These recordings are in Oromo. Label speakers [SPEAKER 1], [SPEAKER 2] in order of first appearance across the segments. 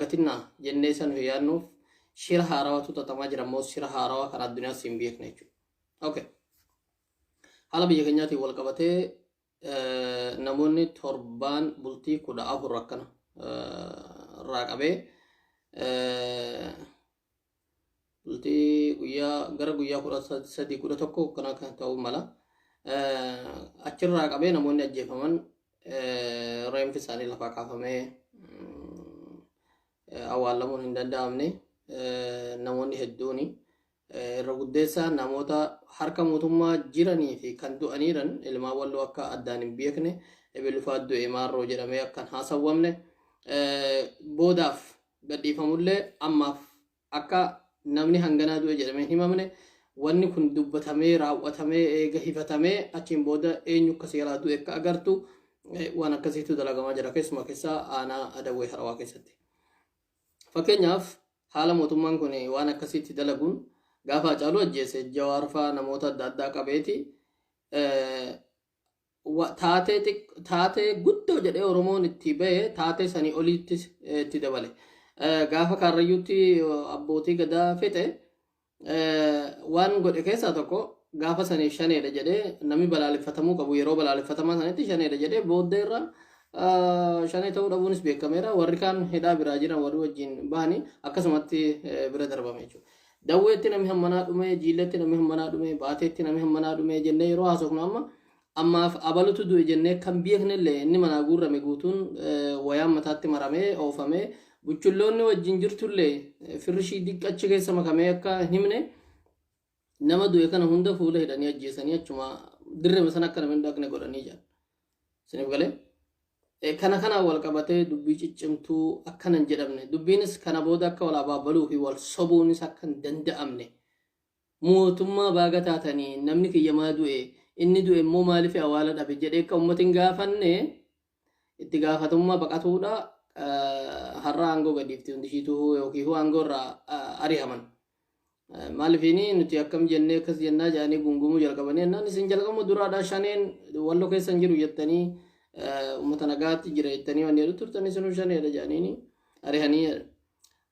[SPEAKER 1] argatinnaa jennee san yaadnuuf shira haarawatu xaxamaa jira immoo shira haarawaa kan addunyaas hin beekne jechuudha. Okay. Haala biyya keenyaatiin wal qabatee namoonni torbaan bultii 14 akkana irraa qabee bultii guyyaa gara guyyaa 13 11 akkana kan ta'uu mala. Achirraa qabee namoonni ajjeefaman reenfi isaanii lafaa kaafamee awwaallamuun hin danda'amne namoonni hedduuni irra guddeessaa namoota harka mootummaa jiranii fi kan du'aniiran ilmaan walloo akka addaan hin beekne ebilufaa du'e maarroo jedhamee akka hin haasawwamne boodaaf gadhiifamullee ammaaf akka namni hanganaa du'e jedhamee hin himamne wanni kun dubbatamee raawwatamee eega hifatamee achiin booda eenyu akka seeraa du'e akka agartu waan akkasiitu dalagamaa jira keessumaa keessaa aanaa Adawwee Harawaa keessatti. Fakkeenyaaf haala mootummaan kun waan akkasiitti dalaguun gaafa Hacaaluu ajjeese Jawaar fa'aa namoota adda addaa qabeeti taatee taatee guddoo jedhee Oromoon itti bahe taatee sanii oliitti itti dabale. Gaafa Kaarrayyuutti abbootii gadaa fixe waan godhe keessaa tokko gaafa saniif shaneedha jedhee namni balaaleffatamuu qabu yeroo balaaleffatamaa sanitti shaneedha jedhee booddee irra shanee ta'uu dhabuunis beekameera. Warri kaan hidhaa biraa jiran warri wajjin bahanii akkasumatti bira darbame jechuudha. Dawweetti namni hammanaa dhume, Jiilletti namni hammanaa dhume, Baateetti namni hammanaa dhume jennee yeroo haasofnu amma ammaaf abalutu du'e jennee kan beeknellee inni manaa guurrame guutuun wayaan mataatti maramee oofamee buchulloonni wajjin jirtullee firrishii diqqachi keessa makamee akka hin himne nama du'e kana hunda fuula hidhanii ajjeesanii achuma dirrema sana akka namni hin dhaqne godhanii jedhan. Isiniif galee? Kana kanaan wal qabatee dubbii ciccimtuu akkana hin jedhamne dubbiinis kana booda akka wal abaabaluu fi wal sobuunis akka hin danda'amne mootummaa baaga taatanii namni kiyya maa du'e inni du'e immoo maaliif awaala dhabe jedhee akka uummati hin gaafanne itti gaafatamummaa baqatuudha har'a aangoo gadiifti hundi ishiituu yookiin aangoo irraa ari'aman. Maalifiini nuti akkam jennee akkas jennaa jedhanii gungumuu jalqabanii jennaan isin jalqabuma duraadhaa shaneen wallo keessa hin jiru jettanii uummata nagaatti jira jettanii wanni jedhu turtan isinuu shaneedha jedhaniini ari'anii.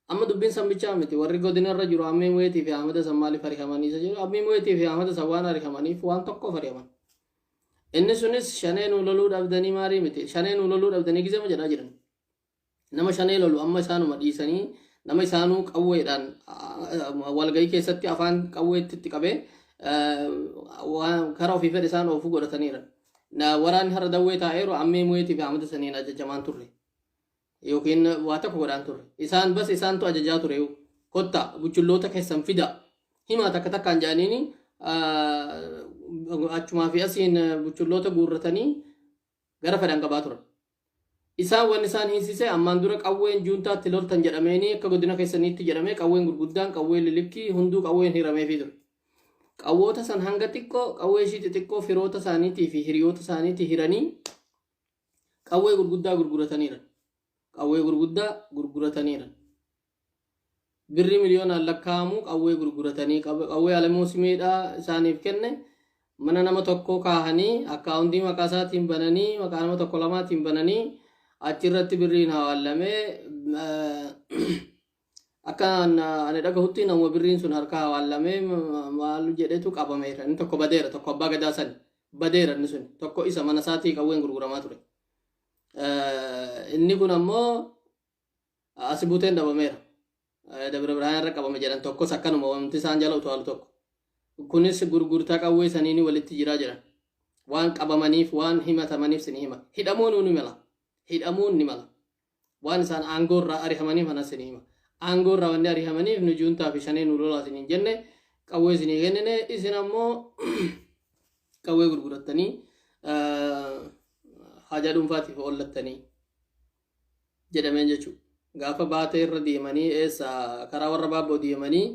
[SPEAKER 1] Amma dubbiin san bichaa miti warri godina irra jiru Ammee Mu'eetii fi Ahmada san maaliif ari'amanii isa jedhu Ammee Mu'eetii fi Ahmada san waan ari'amaniif waan tokkoof ari'aman. Inni sunis shanee nu loluu dhabdanii maarii miti shanee nu loluu dhabdanii gizema jedhaa jiran. Nama shanee lolu amma isaanuma dhiisanii nama isaanuu qawweedhaan walgahii keessatti afaan qawweetti itti qabee karaa ofii fedhe isaan oofuu godhataniira. Waraanni har'a dawwee taa'eeru Ammee Mu'eetii fi Ahmada saniin ajajamaan turre. Yookiin waa tokko godhaan turre. Isaan bas isaantu ajajaa ture. Kotta buchulloota keessan fida. Himaa takka takkaan jedhaniini achumaa fi asiin buchulloota guurratanii gara fedhan qabaa turan. Isaan wanni isaan hiisise ammaan dura qawween juuntaatti loltan jedhameeni akka godina keessaniitti jedhamee qawween gurguddaan qawween lilikkii hunduu qawween hirameefii ture. Qawwoota san hanga xiqqoo qawwee ishii xixiqqoo firoota isaaniitii fi hiriyoota isaaniitii hiranii qawwee gurguddaa gurgurataniiran. Qawwee gurguddaa gurgurataniiran. Birrii miliyoonaan lakkaa'amu qawwee gurguratanii qawwee Alamuu Simeedhaa isaaniif kenne mana nama tokkoo kaahanii akkaawuntii maqaa isaatiin bananii maqaa nama tokko lamaatiin bananii achirratti birriin hawaallamee akka ani dhagahutti nama birriin sun harka hawaallamee maal jedhetu qabameera. Inni tokko badeera tokko abbaa gadaa sani badeera inni sun tokko isa mana isaatii qawween gurguramaa ture. Inni kun ammoo asi buuteen dhabameera. Dabra Birhaan irra qabame jedhan tokkos akkanuma wanti isaan jala utaalu tokko. Kunis gurgurtaa qawwee saniin walitti jiraa jedhan. Waan qabamaniif waan himatamaniif sini hima. Hidhamuun ni mala. Hidhamuun ni mala. Waan isaan aangoo irraa ari'amaniif anas sini hima. Aangoo irraa wanni ari'amaniif nu juuntaa fi shanee nu lolaa isiniin jenne qawwee isinii kennine isin ammoo qawwee gurgurattanii haajaa dhuunfaatiif oollattanii jedhameen jechuudha. Gaafa baatee irra deemanii eessa karaa warra baabboo deemanii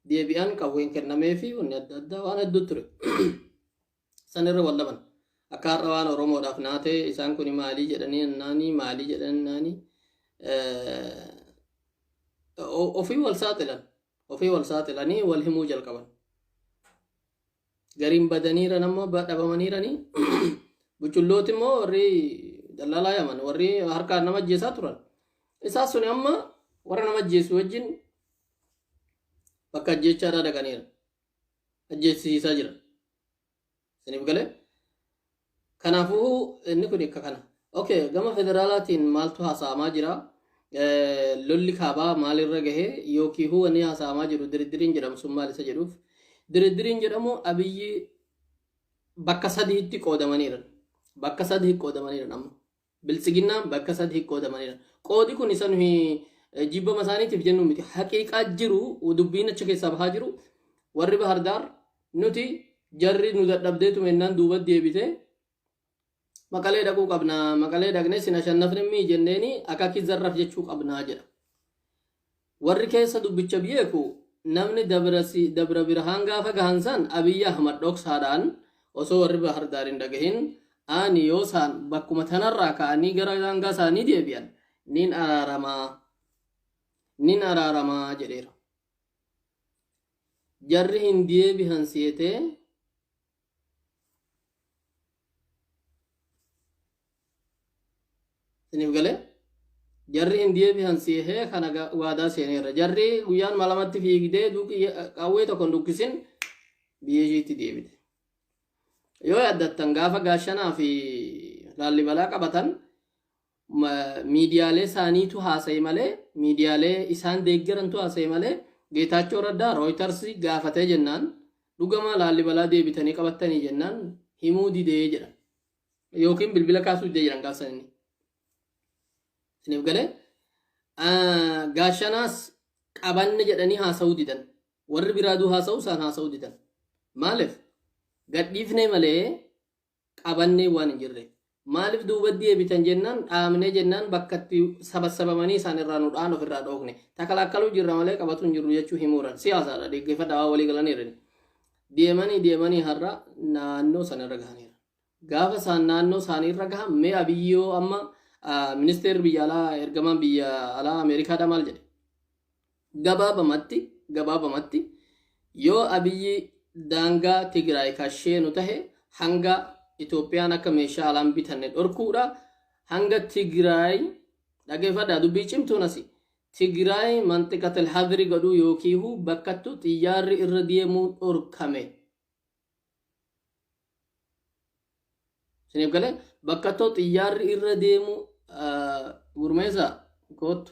[SPEAKER 1] deebi'an qawween kennamee fi wanni adda addaa waan hedduu ture. San irra wal dhaban. Akka har'a waan Oromoodhaaf naatee isaan kun maalii jedhanii naanii maalii jedhanii naanii ofii wal saaxilan. Ofii wal saaxilanii wal himuu jalqaban. Gariin badaniiran ammoo dhabamaniiranii buchullooti immoo warri daldalaa yaman warri harkaan nama ajjeesaa turan. Isaan suni amma Warra nama ajjeesu wajjin bakka ajjeechaadhaa dhaqaniira. Ajjeechisiisaa jira. Isiniif galee? Kanaafuu inni kun akka kana. Okay, gama federaalaatiin maaltu haasa'amaa jira? Lolli kaabaa maalirra gahee yookiin wanni haasa'amaa jiru diriddiriin jedhamu sun maal isa jedhuuf? Diriddiriin jedhamu Abiyyi bakka sadiitti qoodamaniiran. Bakka sadii qoodamaniiran amma. Biltsiginnaan bakka sadii qoodamaniiran. Qoodi kun isa nuyi jibbama isaaniitiif jennu miti. Haqiiqaa jiru, dubbiin achi keessaa bahaa jiru, warri Bahardaar nuti jarri nu dadhabdeetu mennaan duuba deebite Maqalee dhaquu qabna, Maqalee dhaqnee sin ashannafne mii jenneeni akakii zarraf jechuu qabnaa jedha. Warri keessa dubbicha beeku namni Dabra Birhaan gaafa gahan san Abiyyi Ahmad dhoksaadhaan osoo warri Bahardaar hin dhagahin ani yoo isaan bakkuma tanarraa ka'anii gara daangaa isaanii deebi'an nin araaramaa nin araaramaa jedheera. Jarri hin deebihan seetee isiniif galee, jarri hin deebihan seehee kana waadaa seeneera. Jarri guyyaan malamatti fiigdee qawwee tokko hin dukkisin biyya ishiitti deebite. Yoo yaaddattan, gaafa Gaashanaa fi Laallibalaa qabatan miidiyaalee isaaniitu haasa'e malee, miidiyaalee isaan deeggarantu haasa'e malee, Geetaachoo Raddaa Reuters gaafatee jennaan dhugama Laallibalaa deebitanii qabattanii jennaan himuu didee jedhan. Yookiin bilbila kaasuu didee jedhan gaafsan inni. Isiniif galee, Gaashanaas qabanne jedhanii haasa'uu didan. Warri biraaduu haasa'uu isaan haasa'uu didan. Maaliif? Gadhiifnee malee qabannee waan hin jirre. Maaliif duuba deebitan jennaan dhaabnee jennaan bakka itti sabassabamanii isaan irraa nu dhaan ofirraa dhoofne. Takalaakkaluu jirra malee qabatu hin jirru jechuu himuuran. Siyaasaadha, dhaggeeffadhaa, waan walii galaniiru. Deemanii deemanii har'a naannoo sana irra gahaniiru. Gaafa isaan naannoo isaanii irra gahan mee Abiyyoo amma ministeerri biyya alaa, ergamaan biyya alaa Ameerikaadhaa maal jedhe? Gabaabamatti yoo Abiyyi daangaa Tigraay kasheenu tahe hanga Itoophiyaan akka meeshaa alaan bitanne dhorkuudha. Hanga Tigraay, dhaggeeffadhaa, dubbii cimtuun asi. Tigraay manxiqatel hadri godhuu yookiihu bakkattu xiyyaarri irra deemuu dhorkame. Isiniif galee, bakkattoo xiyyaarri irra deemu gurmeessa koottu.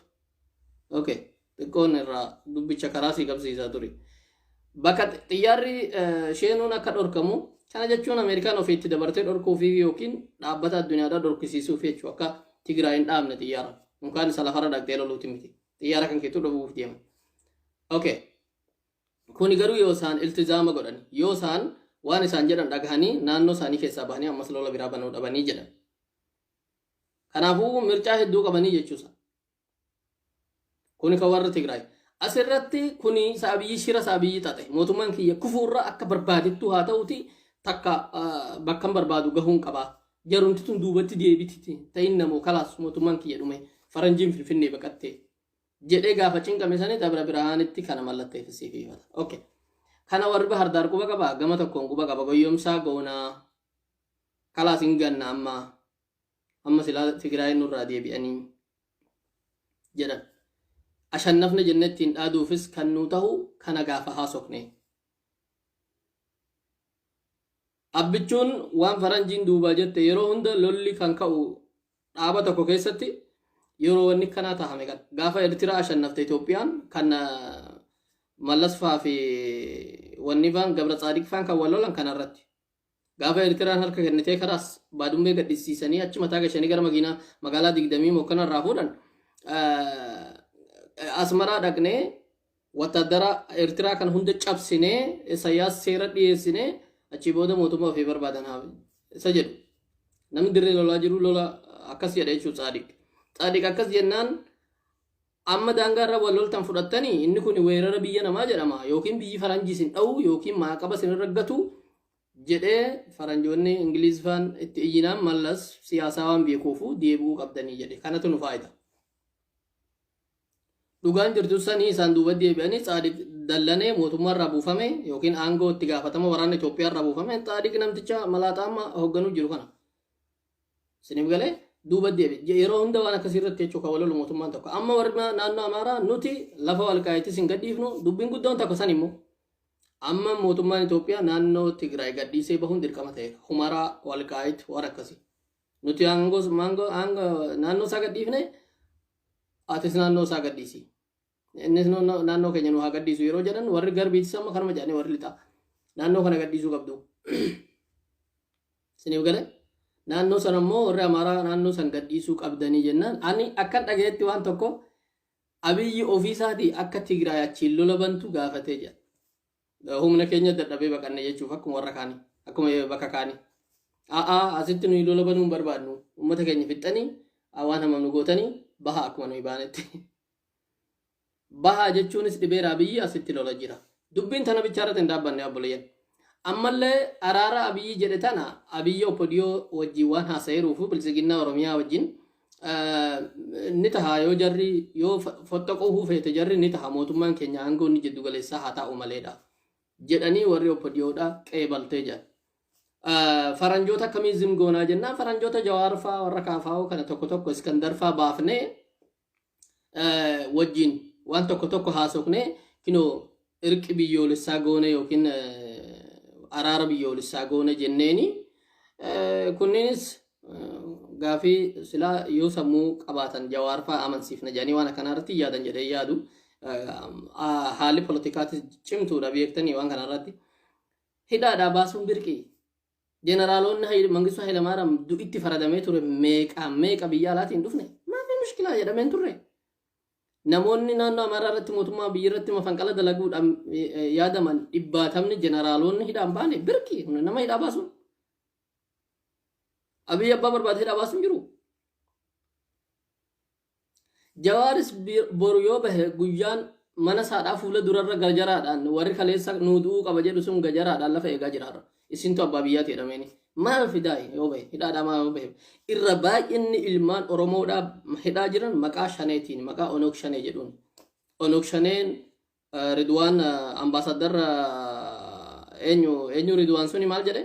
[SPEAKER 1] Okay. Xiqqoon irraa dubbicha karaa sii qabsiisaa ture. Bakka xiyyaarri sheenuun akka dhorkamu kana jechuun Ameerikaan ofiitti dabartee dhorkuufi yookiin dhaabbata addunyaadhaa dhorkisiisuuf jechuu, akka Tigraay hin dhaabne xiyyaara. Yookaan isa lafarra dhaqxee loluuti miti. Xiyyaara kan keetu dhoowwuuf deema. Okay. Kuni garuu yoo isaan iltizaama godhan, yoo isaan waan isaan jedhan dhagahanii naannoo isaanii keessaa bahanii ammas lola biraa banuu dhabanii jedhan. Kanaafuu mircaa hedduu qabanii jechuusa. Kuni kan warra Tigraay. Asirratti kuni Abiyyi, shira isa Abiyyi xaxe. Mootummaan kiyya kufuurra akka barbaadettu haa ta'uti takka bakkan barbaadu gahuun qabaa. Jarumti tun duubatti deebiti ta'in namoo kalaas mootummaan kiyya dhume, faranjiin Finfinnee baqattee jedhee gaafa cinqame sani Dabra Birhaanitti kana mallatteeffisiifata. Okay. Kana warri Bahardaar quba qaba, gama tokkoon quba qaba, goyyomsaa goonaa kalaas hin ganna, amma amma silaa Tigraayin nurraa deebi'anii jedhan. Ashannafne jennee ittiin dhaaduufis kan nuu tahu kana gaafa haasofne. Abbichuun waan faranjiin duubaa jette yeroo hunda lolli kan ka'u dhaaba tokko keessatti yeroo wanni kanaa tahame kan gaafa Eertiraa ashannafte Itoophiyaan kan Mallas faa fi wanni faan Gabra Tsaadiq faan kan wal lolan kanarratti. Gaafa Eertiraan harka kennitee karaas Baadummee gadhisiisanii achi mataa gashanii gara makiinaa magaalaa 20 mokkanarraa fuudhan, Asmaraa dhaqnee wattaadara Eertiraa kan hunda cabsinee Isaayyaas seera dhiyeessinee achii booda mootummaa ofii barbaadan haa isa jedhu. Namni dirree lolaa jiru lola akkas jedha jechuudha Tsaadiq. Tsaadiq akkas jennaan amma daangaa irra wal loltan fudhattanii inni kun weerara biyya namaa jedhama, yookiin biyyi faranjii isin dha'u yookiin maaqaba isin irra gatu jedhee faranjoonni Ingiliiz faan itti iyyinaan Mallas siyaasaa waan beekuufu deebi'uu qabdanii jedhe. Kanatu nu faayida. Dhugaan jirtu sanii isaan duuba deebi'anii Tsaadiq dallanee mootummaa irraa buufame yookiin aangoo itti gaafatama waraana Itoophiyaa irraa buufame. Tsaadiq namticha malaaxaa amma hoogganuu jiru kana. Isiniif galee, Duuba deebi. Yeroo hunda waan akkasii irratti jechuu kan walolu mootummaan tokko. Amma warri naannoo Amaaraa nuti lafa Walqaayitis hin gadhiifnu, dubbiin guddoon tokko san immoo. Amma mootummaan Itoophiyaa naannoo Tigraay gadhiisee bahuun dirqama ta'eera. Humaraa, Walqaayit, waan akkasii. Nuti aangoo naannoo isaa gadhiifne, atis naannoo isaa gadhiisi. Innis naannoo keenya nu haa gadhiisu yeroo jedhan, warri garbiitis amma kanuma jedhanii, warri lixaa. Naannoo kana gadhiisuu qabdu. Isiniif galee? Naannoo sana immoo warri Amaaraa naannoo san gadhiisuu qabdanii jennaan, ani akkan dhagayetti waan tokko Abiyyi ofiisaatii akka Tigraay achiin lola bantu gaafatee jira. Humna keenya dadhabee baqanne jechuuf, akkuma warra kaanii, akkuma bakka kaanii. A'aa, asitti nuyi lola banuu hin barbaadnu, uummata keenya fixxanii waan hamam nu gootanii, baha akkuma nuyi baanetti. Bahaa jechuunis dhibeera, Abiyyi asitti lola jira. Dubbiin tana bichaa irratti hin dhaabbanne, obboleeyyan. Ammallee araara Abiyyi jedhe tana, Abiyyi Oppodiyoo wajjin waan haasa'eeruufu Biltsiginnaa Oromiyaa wajjin ni taha, yoo jarri yoo foxxoquu feete jarri ni taha, mootummaan keenya aangoo inni jiddu galeessaa haa taa'u maleedha jedhanii warri Oppodiyoodha qeebaltee jedhan. Faranjoota akkamii zim goonaa jennaan, faranjoota Jawaar faa, warra Kaafaa'oo kana tokko tokko, Iskandar faa baafnee wajjin waan tokko tokko haasofnee, kinoo irqi biyyoolessaa goone yookiin araara biyyoolessaa goone jenneeni, kunniinis gaafii silaa yoo sammuu qabaatan Jawaar faa amansiifna jedhanii waan akkanaa irratti yaadan jedhee yaadu. Haalli poolitikaatis cimtuudha beektanii waan kana irratti. Hidhaadhaa baasuun birqii. Jeneraalonni Mangistuu Hayilamaariyaam du'itti faradamee ture meeqa meeqa biyya alaatiin dhufne, maafi mushkilaa jedhameen turre. Namoonni naannoo Amaaraa irratti mootummaa biyya irratti mafanqala dalaguudhaan yaadaman dhibbaatamni, jeneraalonni hidhaan baane birqii nama hidhaa baasuun. Abiyyi abbaa barbaade hidhaa baasuun jiru. Jawaaris boru yoo bahe, guyyaan mana isaadhaa fuula durarra gajaraadhaan warri kaleessa nuu du'uu qaba jedhu sun gajaraadhaan lafa eegaa jira har'a. Isintu abbaa biyyaati jedhameeni. Maal fidaa yoo bahe, hidhaadhaa maa yoo bahe? Irra baay'inni ilmaan Oromoodhaa hidhaa jiran maqaa shaneetiin, maqaa Onog Shanee jedhuun. Onog Shaneen Ridwaan, ambaasaddar eenyu eenyu, Ridwaan suni maal jedhe?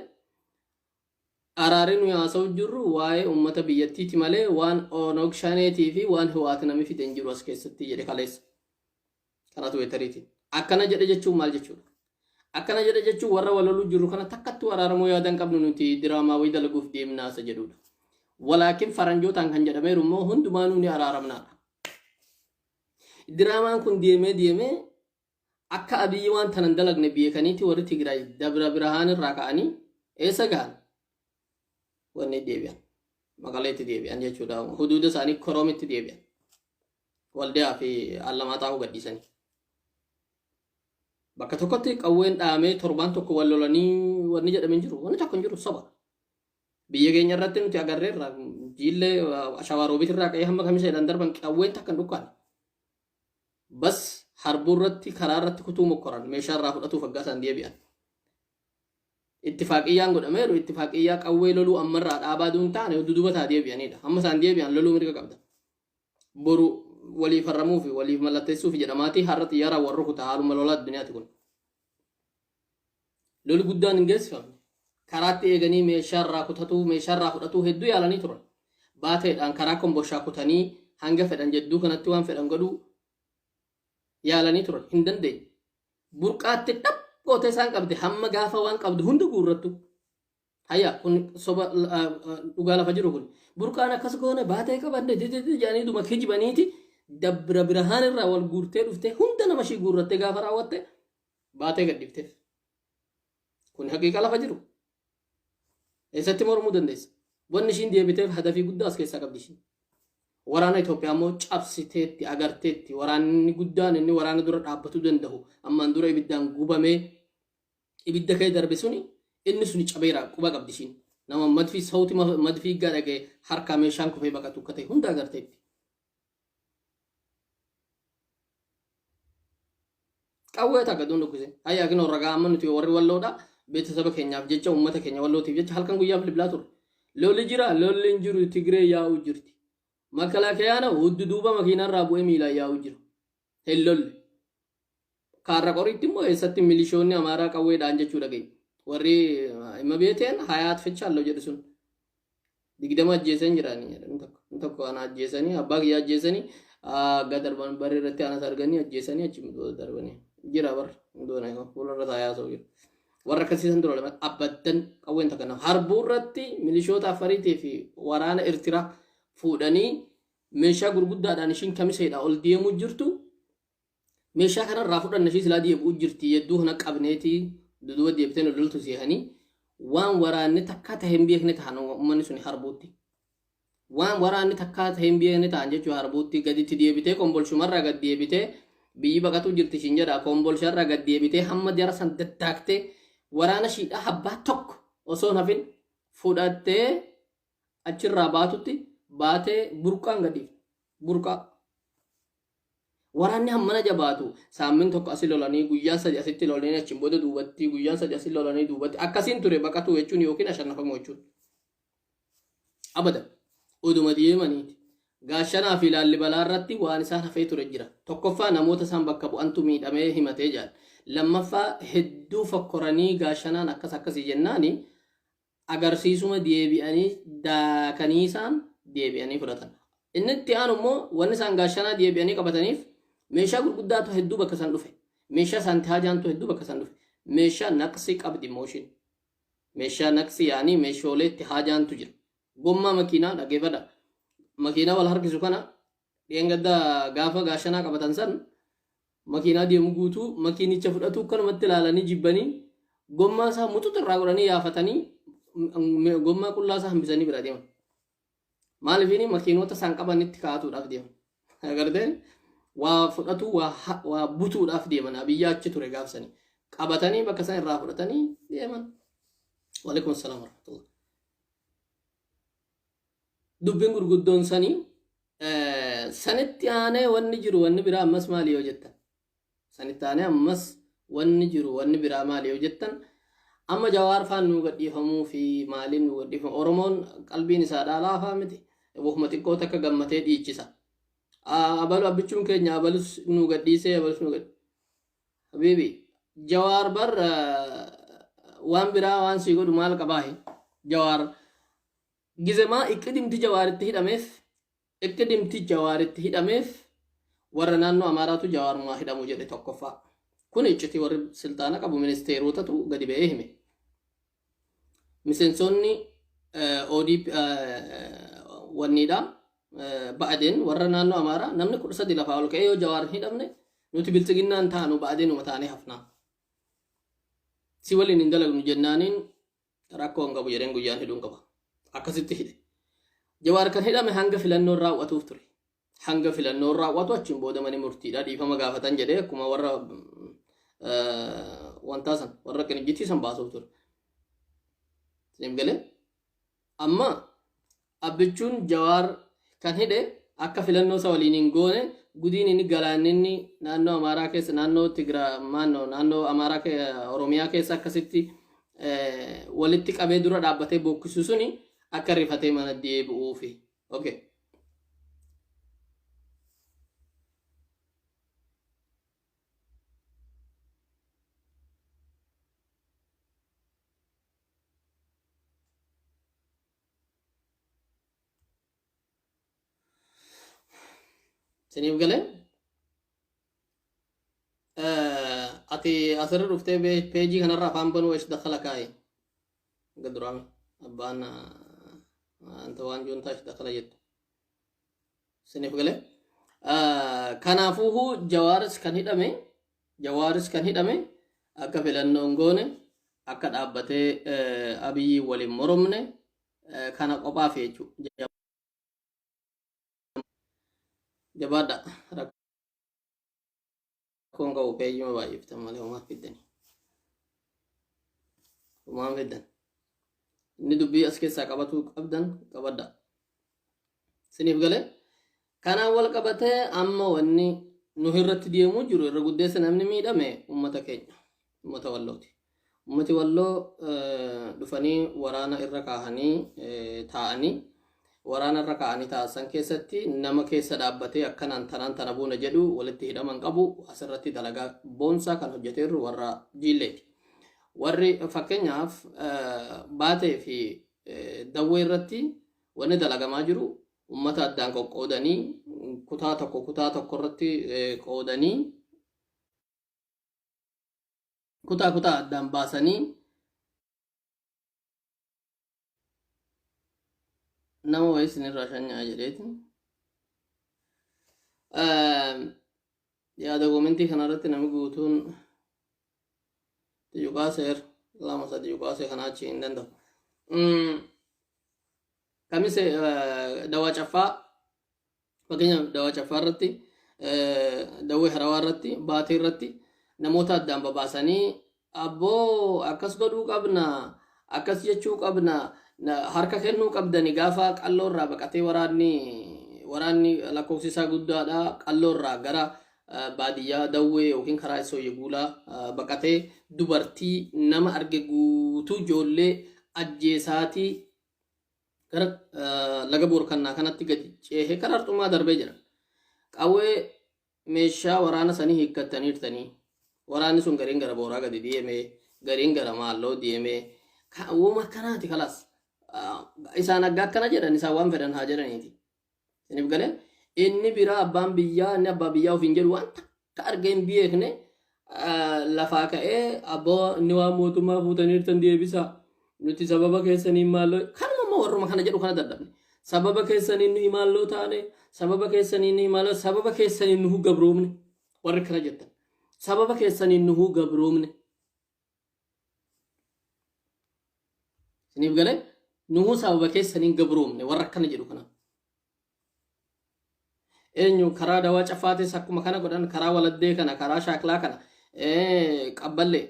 [SPEAKER 1] Araarri nuyi haasa'u jirru waa'ee uummata biyyattiiti malee waan Onog Shaneetii fi waan Hiwaat nami fide hin jiru as keessatti jedhe kaleessa. Karaa Tiwiiteriitiin. Akkana jedhe jechuun maal jechuudha? Akkana jedhe jechuun warra wal loluu jirru kana takkattuu araaramuu yaada hin qabnu, nuti diraamaa wayii dalaguuf deemnaa isa jedhudha. Walaakin faranjootaan kan jedhameeru immoo hundumaanuu ni araaramnaadha. Diraamaan kun deemee deemee akka Abiyyi waan tanan dalagne beekaniiti warri Tigraay Dabra Birhaan irraa ka'anii eessa gahan? Wanni deebi'an. Maqaleetti deebi'an jechuudha. Huduuda isaanii Koroomitti deebi'an. Waldiyaa fi Allamaaxaa gadhiisanii. Bakka tokkotti qawween dhaamee torbaan tokko wal lolanii wanni jedhame hin jiru. Wanni tokko hin jiru, soba. Biyya keenya irratti nuti agarreerra, jiillee Shawaroobit irraa ka'ee hamma Kamiseedhaan darban qawween takka hin dhukkaane. Bas harbuu irratti karaa irratti kutuu mokkoran, meeshaa irraa fudhatuuf aggaa isaan deebi'an. Ittifaaqiyyaan godhameeru ittifaaqiyyaa qawwee loluu ammarraa dhaabaa duun taane duduba taa deebi'anidha. Hamma isaan deebi'an loluu mirga qabda. Boru waliif harramuu fi waliif mallatteessuuf jedhamaatii har'a xiyyaaraan wal rukuta, haaluma lolaa addunyaati kun. Loli guddaan hin geessifamne. Karaatti eeganii meeshaa irraa kutatuu, meeshaa irraa fudhatuu hedduu yaalanii turan. Baateedhaan karaa Komboshaa kutanii hanga fedhan jedduu kanatti waan fedhan godhuu yaalanii turan. Hin dandeenye. Burqaatti dhab gootee isaan qabde hamma gaafa waan qabdu hunda guurrattu. Hayya, kun soba, dhugaa lafa jiru kun. Burqaan akkas goone, baatee qabanne dididi jedhanii duma kijibaniiti Dabra Birhaan irraa wal guurtee dhuftee hunda nama ishii guurrattee gaafa raawwatte baatee gadhiifteef. Kun haqiiqa lafa jiru. Eessatti mormuu dandeessa? Wanni ishiin deebiteef hadafii guddaa as keessaa qabdi ishiin. Waraana Itoophiyaa immoo cabsiteetti, agarteetti, waraanni guddaan inni waraana dura dhaabbatuu danda'u ammaan dura ibiddaan gubamee ibidda ka'ee darbe suni, inni suni cabeera, quba qabdi ishiin. Nama madfii sawti madfii dhagee harkaa meeshaan kufee baqatu akka ta'e hunda agarteetti. Qawwee takka duun dhukkise. Hayyaa, kinoo ragaa. Amma nuti warri Walloodha beeksisa keenyaaf jecha, uummata keenya Wallootiif jecha halkan guyyaa bilbilaa turre. Lolli jira, lolli hin jiru, Tigree yaa'uu jirti. Makalaakayaana huddu duuba makiinarraa bu'ee miilaan yaa'uu jira. Hin lolle. Kaarra Qoriitti immoo eessatti milishoonni Amaaraa qawweedhaan jechuu dhageenya. Warri hima beeteen hayaat fichaallo jedhu sun. 20 ajjeesan jiraanii jedhan tokko. Tokko ana ajjeesanii, abbaa kiyya ajjeesanii, gad darban barri irratti anas arganii ajjeesanii achi darbanii. Jira bar doona fuularra taa'ee haasa'u jira. Warra akkasiisan dura lama abaddan qawween takka nama. Harbuu irratti milishoota Afariitii fi waraana Eertiraa fuudhanii meeshaa gurguddaadhaan ishiin kamiseedha ol deemuu jirtu. Meeshaa kanarraa fudhanna, ishii silaa deebi'uu jirti, yedduu kana qabneetii duduba deebitee nu loltu seehanii waan waraanni takkaa ta'e hin beekne ta'an uummanni suni harbuutti. Waan waraanni takkaa ta'e hin beekne ta'an jechuudha. Harbuutti gaditti deebitee, kombolshumarraa gad deebitee, biyyi baqatuu jirti ishiin jedha, kombolsharraa gad deebitee hamma jara san daddaaktee waraana shiidhaa abbaa tokko osoo hin hafin fudhattee achirraa baatutti baatee burqaan gadi burqaa. Waraanni hammana jabaatu saammin tokko asi lolanii, guyyaa 3 asitti lolanii, achiin booda duubatti guyyaa 3 asi lolanii duubatti akkasiin ture baqatuu jechuun yookiin ashannafamuu jechuun. Abada oduma deemaniiti. Gaashanaa fi Laallibalaa irratti waan isaan hafee ture jira. Tokkoffaa, namoota isaan bakka bu'antu miidhamee himatee jaal. Lammaffaa, hedduu fokkoranii Gaashanaan akkas akkasii jennaani agarsiisuma deebi'anii daakanii isaan deebi'anii fudhatan. Inni itti aanu immoo wanni isaan Gaashanaa deebi'anii qabataniif meeshaa gurguddaatu hedduu bakka san dhufe. Meeshaa saantihaajaantu hedduu bakka san dhufe. Meeshaa naqsii qabdi mooshin. Meeshaa naqsii yaanii meeshoolee itti haajaantu jira. Gommaa makiinaa dhaggeeffadha. Makiinaa wal harkisu kana dheengadda gaafa Gaashanaa qabatan san makiinaa deemu guutuu makiinicha fudhatu kanumatti ilaalanii jibbanii gommaa isaa muxuxa irraa godhanii yaafatanii gommaa qullaa isaa hambisanii bira deeman. Maaliif? Makiinota isaan qabanitti kaa'atuudhaaf deeman. Agartee, waa fudhatu, waa butuudhaaf deeman. Abiyyaa achi ture gaafsanii. Qabatanii bakka isaan irraa fudhatanii deeman. Waalaikum assalaam warahmatullah. Dubbiin gurguddoon sanii sanitti aanee wanni jiru wanni biraa ammas maali yoo jettan? Sanitti aanee ammas wanni jiru wanni biraa maali yoo jettan, amma Jawaar faan nuu gadhiifamuu fi maaliin nuu gadhiifamu? Oromoon qalbiin isaa laafaa miti. Wahuma xiqqoo takka gammatee dhiichisa. Abalu abbichuun keenya abalus nuu gadhiisee, abalus nuu gadhiise. Habiibi, Jawaar bar waan biraa waan sii godhu maal qabaahi? Jawaar gizemaa iqqidimti Jawaaritti hidhameef, iqqidimti Jawaaritti hidhameef, warra naannoo Amaaraatu Jawaarumaa hidhamu jedhe tokkoffaa. Kun iccitii warri silxaana qabu ministeerotatu gadi ba'ee hime. Miseensonni ODP wanniidha. Ba'adeen warra naannoo Amaaraa namni 13 lafaa ol ka'ee, yoo Jawaar hin hidhamne nuti bilxiginnaan taanu, ba'adeenuma taanee hafnaa. Si waliin hin dalagnu jennaaniin, rakkoo hin qabu jedheen, guyyaan hidhuun qaba. Akkasitti hidhe. Jawaar kan hidhame hanga filannoon raawwatuuf ture. Hanga filannoon raawwatu, achiin booda mani murtiidha dhiifama gaafatan jedhee akkuma warra wantaa san, warra qinijjitii san baasuuf ture. Siif galee? Amma abbichuun Jawaar kan hidhe akka filannoo isa waliin hin goone, gudiin inni galaanni naannoo Amaaraa keessa, naannoo Tigiraa maannoo naannoo Amaaraa Oromiyaa keessa akkasitti walitti qabee dura dhaabbatee bookkisu suni akka rifatee mana deebi'uufi. Okay. Siniif galee? Ati asirra dhuftee peejii kanarra afaan banuu eesh dakhala kaa'i. Gaduraame abbaan anta waan juuntaa eesh dakhala jettu. Siniif galee? Kanaafuu Jawaaris kan hidhame akka filannoon goone, akka dhaabbatee Abiyyi waliin moromne kana qophaaf jechuudha. Jabaadha, rakkoon qabu, peejima baay'iftan malee homaa fiddani. Homaa fiddan. Inni dubbii as keessaa qabatu qabdan qabadha. Siniif galee? Kanaan wal qabatee amma wanni nu irratti deemuu jiru irra guddeessa namni miidhame uummata keenya, uummata Wallooti. Uummati Walloo dhufanii waraana irra kaahanii taa'anii, waraana irra kaa'anii taasisan keessatti nama keessa dhaabbatee akkanaan tanaan tana buuna jedhu walitti hidhaman qabu. Asirratti dalagaa boonsaa kan hojjeteerru warra Jiilleeti. Warri fakkeenyaaf Baatee fi Dawwee irratti Wanni dalagamaa jiru ummata addaan qoqqoodanii, kutaa tokko kutaa tokko irratti qoodanii, kutaa kutaa addaan baasanii, nama wayii isinirraa shanyaa jedheeti. Yaada goomentii kanarratti namni guutuun tuqaaseer, lama sadi tuqaasee, kanaa achi hin danda'u. Kamise Dawaa Caffaa, fakkeenyaaf Dawaa Caffaa irratti, Dawwee Harawaa irratti, Baatee irratti namoota addaan babaasanii, abboo akkas godhuu qabna, akkas jechuu qabna, harka kennuu qabdani. Gaafa Qalloo irraa baqatee, waraanni lakkoofsi isaa guddaadha, Qalloo irraa gara baadiyyaa Dawwee yookiin karaa Isooyye Guulaa baqatee, dubartii nama arge guutuu, ijoollee ajjeesaatii gara laga Boorkannaa kanatti gadi ceehee karaa Arxummaa darbee jira. Qawwee meeshaa waraana sanii hiikkattaniirtanii, waraanni sun gariin gara Booraa gadi deemee, gariin gara Maalloo deemee, uuma akkanaati. Kalaas isaan agga akkana jedhan, isaan waan fedhan haa jedhaniiti. Isiniif galee? Inni biraa abbaan biyyaa, inni abbaa biyyaa ofiin jedhu, waan takka argee hin beekne lafaa ka'ee, abboo inni waan mootummaa fuutaniirtan deebisaa, nuti sababa keessaniin maalloo, kanuma immoo warruma kana jedhu kana dadhabne, sababa keessaniin nuyi maalloo taane, sababa keessaniin nuyi maalloo, sababa keessaniin nuhu gabroomne, warri kana jettan sababa keessaniin nuhu gabroomne. Isiniif galee? Nuhu sababa keessaniin gabroomne, warra akkana jedhu kana. Eenyu, karaa Dawaa Caffaatis akkuma kana godhan, karaa Waladdee kana, karaa Shaaklaa kana,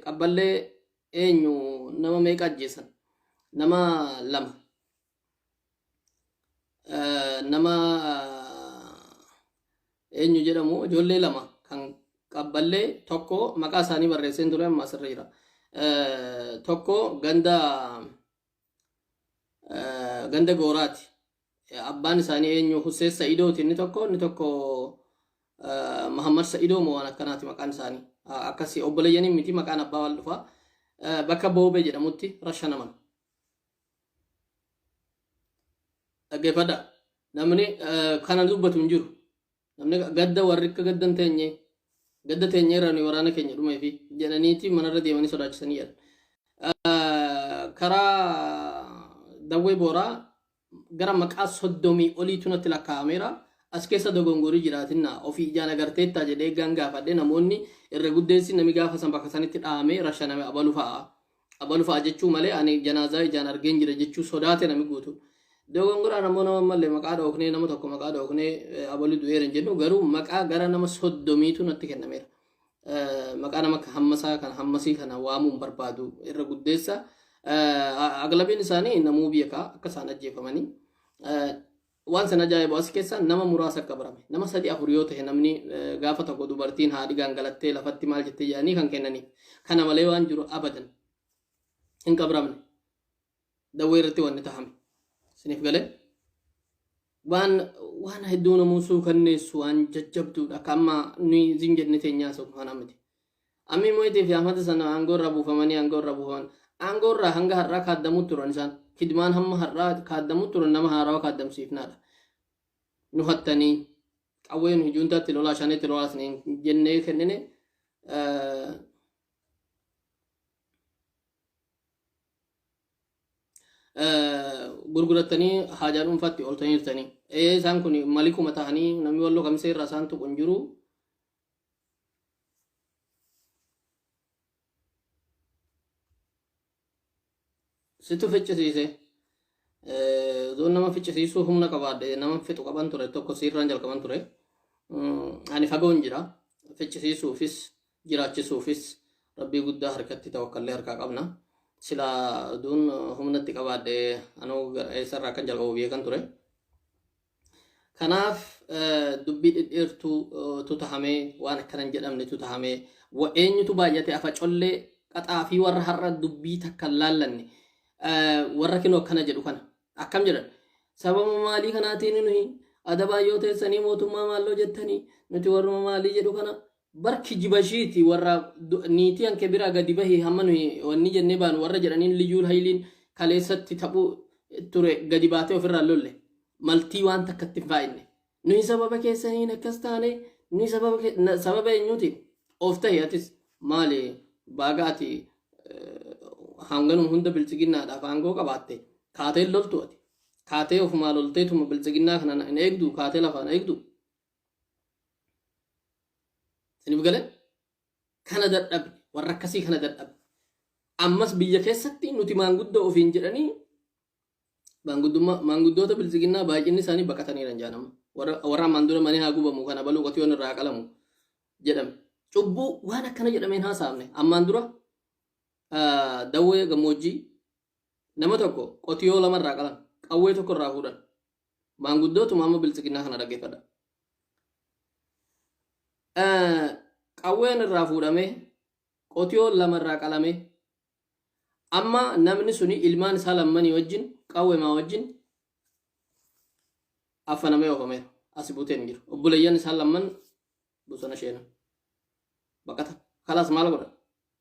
[SPEAKER 1] Qabballee eenyu, nama meeqa ajjeesan? Nama lama, nama eenyu jedhamu, ijoollee lama kan Qabballee, tokko maqaa isaanii barreesseen ture, amma asirra jira. Tokko ganda Gooraati. Abbaan isaanii eenyu, Hussein Sa'idooti inni tokko, inni tokko Muhammad Sa'idoo moo waan akkanaati maqaan isaanii. Akkasii obboleeyyanii miti, maqaan abbaa wal dhufa. Bakka Boobee jedhamutti rashanaman. Dhaggeeffadha. Namni kana dubbatu hin jiru. Namni gadda, warri akka gaddan teenye, gadda teenye irraa nuyi waraana keenya dhumee fi jedhaniiti manarra deemanii sodaachisanii jedhan. Karaa Dawwee Booraa gara maqaa 30 oliitu natti lakkaa'ameera. As keessa dogongorii jiraatinna ofii ijaan agarteettaa jedhee gaan gaafadhe, namoonni irra guddeessi nami gaafa san bakka sanitti dhahamee rashaname abalu fa'a. Abalu fa'a jechuu malee ani janaazaa ijaan argeen jira jechuu sodaate nami guutuun. Dogongoraan ammoo nama malee maqaa dhooknee, nama tokko maqaa dhooknee abalu du'eera hin jennu, garuu maqaa gara nama 30tu natti kennameera. Maqaa nama hammasaa kana hammasii kana waamuun barbaadu irra guddeessa. Aglabiin isaanii namuu beekaa akka isaan ajjeefamanii. Waan sana ajaa'ibu, as keessa nama muraasa akka barame, nama sadi afur yoo ta'e, namni gaafa tokko dubartiin haadhi gangalattee lafatti maal jettee jedhanii kan kennaniif. Kana malee waan jiru abadan hin qabramne. Dawwee irratti wanni tahame. Isiniif galee? Waan hedduu namuu suukanneessu, waan jajjabduudha. Akka amma nuyi zin jenne teenyaa sun kana miti. Ammi Mo'itii fi Ahmad sana aangoo irraa buufamanii, aangoo irraa buufaman. Aangoo irraa hanga har'aa kaaddamuu turan isaan. Kidmaan hamma har'aa kaaddamuu turan, nama haarawaa kaaddamsiifnaadha. Nu hattanii qawwee nu juuntaatti lolaa, shanitti lolaa isiniin jennee kennine. Gurgurattanii haajaa dhuunfaatti ooltaniirtanii. Isaan kun malikuma ta'anii namni Walloo Kamisee irraa isaan tuqu hin jiru. Situ ficcisiise. Zoon nama ficcisiisuu humna qabaadhe nama fixu qaban ture, tokko siirraan jalqaban ture. Ani fagoon jira. Ficcisiisuufis jiraachisuufis Rabbii guddaa harkatti tawakkallee harkaa qabna. Silaa duun humnatti qabaadhe anuu eessarraa akkan jalqabu beekan ture. Kanaaf dubbii dhedheertuu tu tahamee, waan akkana hin jedhamne tu tahamee, eenyutu baay'ate, afa collee qaxaa fi warra har'a dubbii takka hin laallanne, warra kinoo akkana jedhu kana akkam jedhan, sababa maalii kanaatiin nuyi adabaa yoo teessanii mootummaa maalloo jettanii, nuti warruma maalii jedhu kana bar kijibashiiti, warra niitii hanke biraa gadi bahi hamma nuyi wanni jennee baanu warra jedhaniin, Liyyuu Hayiliin kaleessatti taphuu. ture gadi baatee ofirraa lolle maltii waan takka itti hin faayinne. Nuyi sababa keessaniin akkas taane, nuyi sababa eenyuutiin of tahi. Atis maali baaga ati hanganuma hunda biltsiginnaadhaaf aangoo qabaatte kaatee loltu, ati kaatee ofumaa lolteetuma biltsiginnaa kana hin eegdu, kaatee lafaan eegdu. Isiniif galee? Kana dadhabne, warra akkasii kana dadhabne. Ammas biyya keessatti nuti maanguddoo ofiin jedhanii maanguddummaa maanguddoota biltsiginnaa baay'inni isaanii baqataniiran jaanama. Warra ammaan dura mani haa gubamu, kana baluu qotiyoon irraa haa qalamu jedhame. Cubbuu waan akkana jedhameen haasaafne. Ammaan dura Dawwee Gammoojjii nama tokko qotiyoo lama irraa qalan, qawwee tokko irraa fuudhan. Maanguddootuma amma biltsiginnaa kana dhaggeeffadha. Qawween irraa fuudhamee, qotiyoon lama irraa qalamee, amma namni suni ilmaan isaa lammanii wajjin qawwemaa wajjin affanamee oofameera. Asi buuteen hin jiru. Obboleeyyan isaa lamman bosona sheenan. Baqatan. Kalaas maal godhan?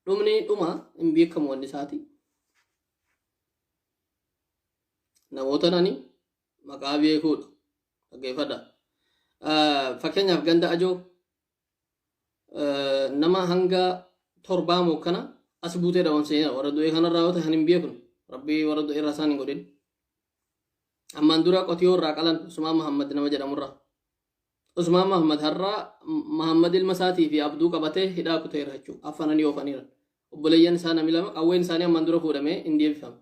[SPEAKER 1] Dhumni dhuma hin beekamu wanni isaati. Namoota nani maqaa beekuudha. Dhaggeeffadha. Fakkeenyaaf ganda Ajoo nama hanga torbaa moo kana as buutee dhabamsiiseera. Warra du'e kanarraa yoo ta'an hin beeknu. Rabbii warra du'e irraa isaan hin godhin. Ammaan dura qotiyoo irraa qalan Usmaan Mahammad nama jedhamurraa. Usmaan Mahammad har'a Mahammad ilma isaatii fi Abduu qabatee hidhaa kuteera jechuudha. Affananii oofaniira. Obboleeyyan isaa namni lama qawween isaanii ammaan dura fuudhamee hin deebifame.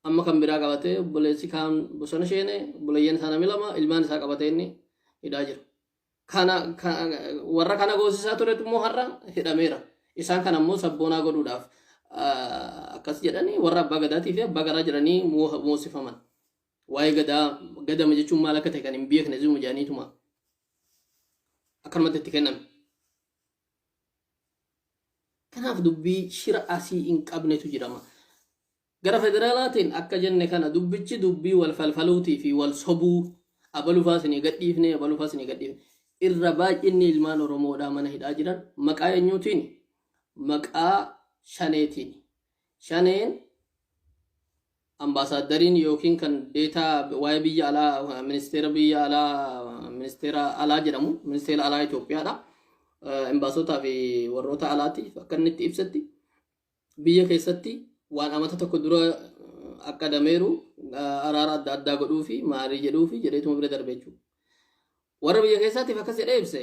[SPEAKER 1] Amma kan biraa qabatee obboleessi kaan bosona sheene, obboleeyyan isaa namni lama ilmaan isaa qabatee inni hidhaa jira. Kana warra kana goosisaa turetu immoo har'a hidhameera. Isaan kana immoo sabboonaa godhuudhaaf akkas jedhanii warra abbaa gadaatii fi abbaa garaa jedhanii moosifaman. Waa'ee gadaa, gadama jechuun maal akka ta'e kan hin beekne zuma jedhaniituma akkanumatti itti kenname. Kanaaf dubbii shira asii hin qabnetu jedhama. Gara federaalaatiin akka jenne kana dubbichi dubbii wal falfaluutii fi wal sobuu, abalu faa isinii gadhiifne, abalu faa isinii gadhiifne. Irra baay'inni ilmaan Oromoodhaa mana hidhaa jiran maqaa eenyuutiin? Maqaa Shaneetiin. Shaneen ambaasaaddariin yookiin kan deetaa waa'ee biyya alaa, ministeera biyya alaa, ministeera alaa jedhamu, ministeera alaa Itoophiyaadha. Imbaasotaa fi warroota alaatiif akka inni itti ibsetti, biyya keessatti waan amata tokko dura akkadameeru araara adda addaa godhuu fi maarii jedhuu fi jedheetuma bira darbe jechuudha. Warra biyya keessaatiif akkas jedhee ibse.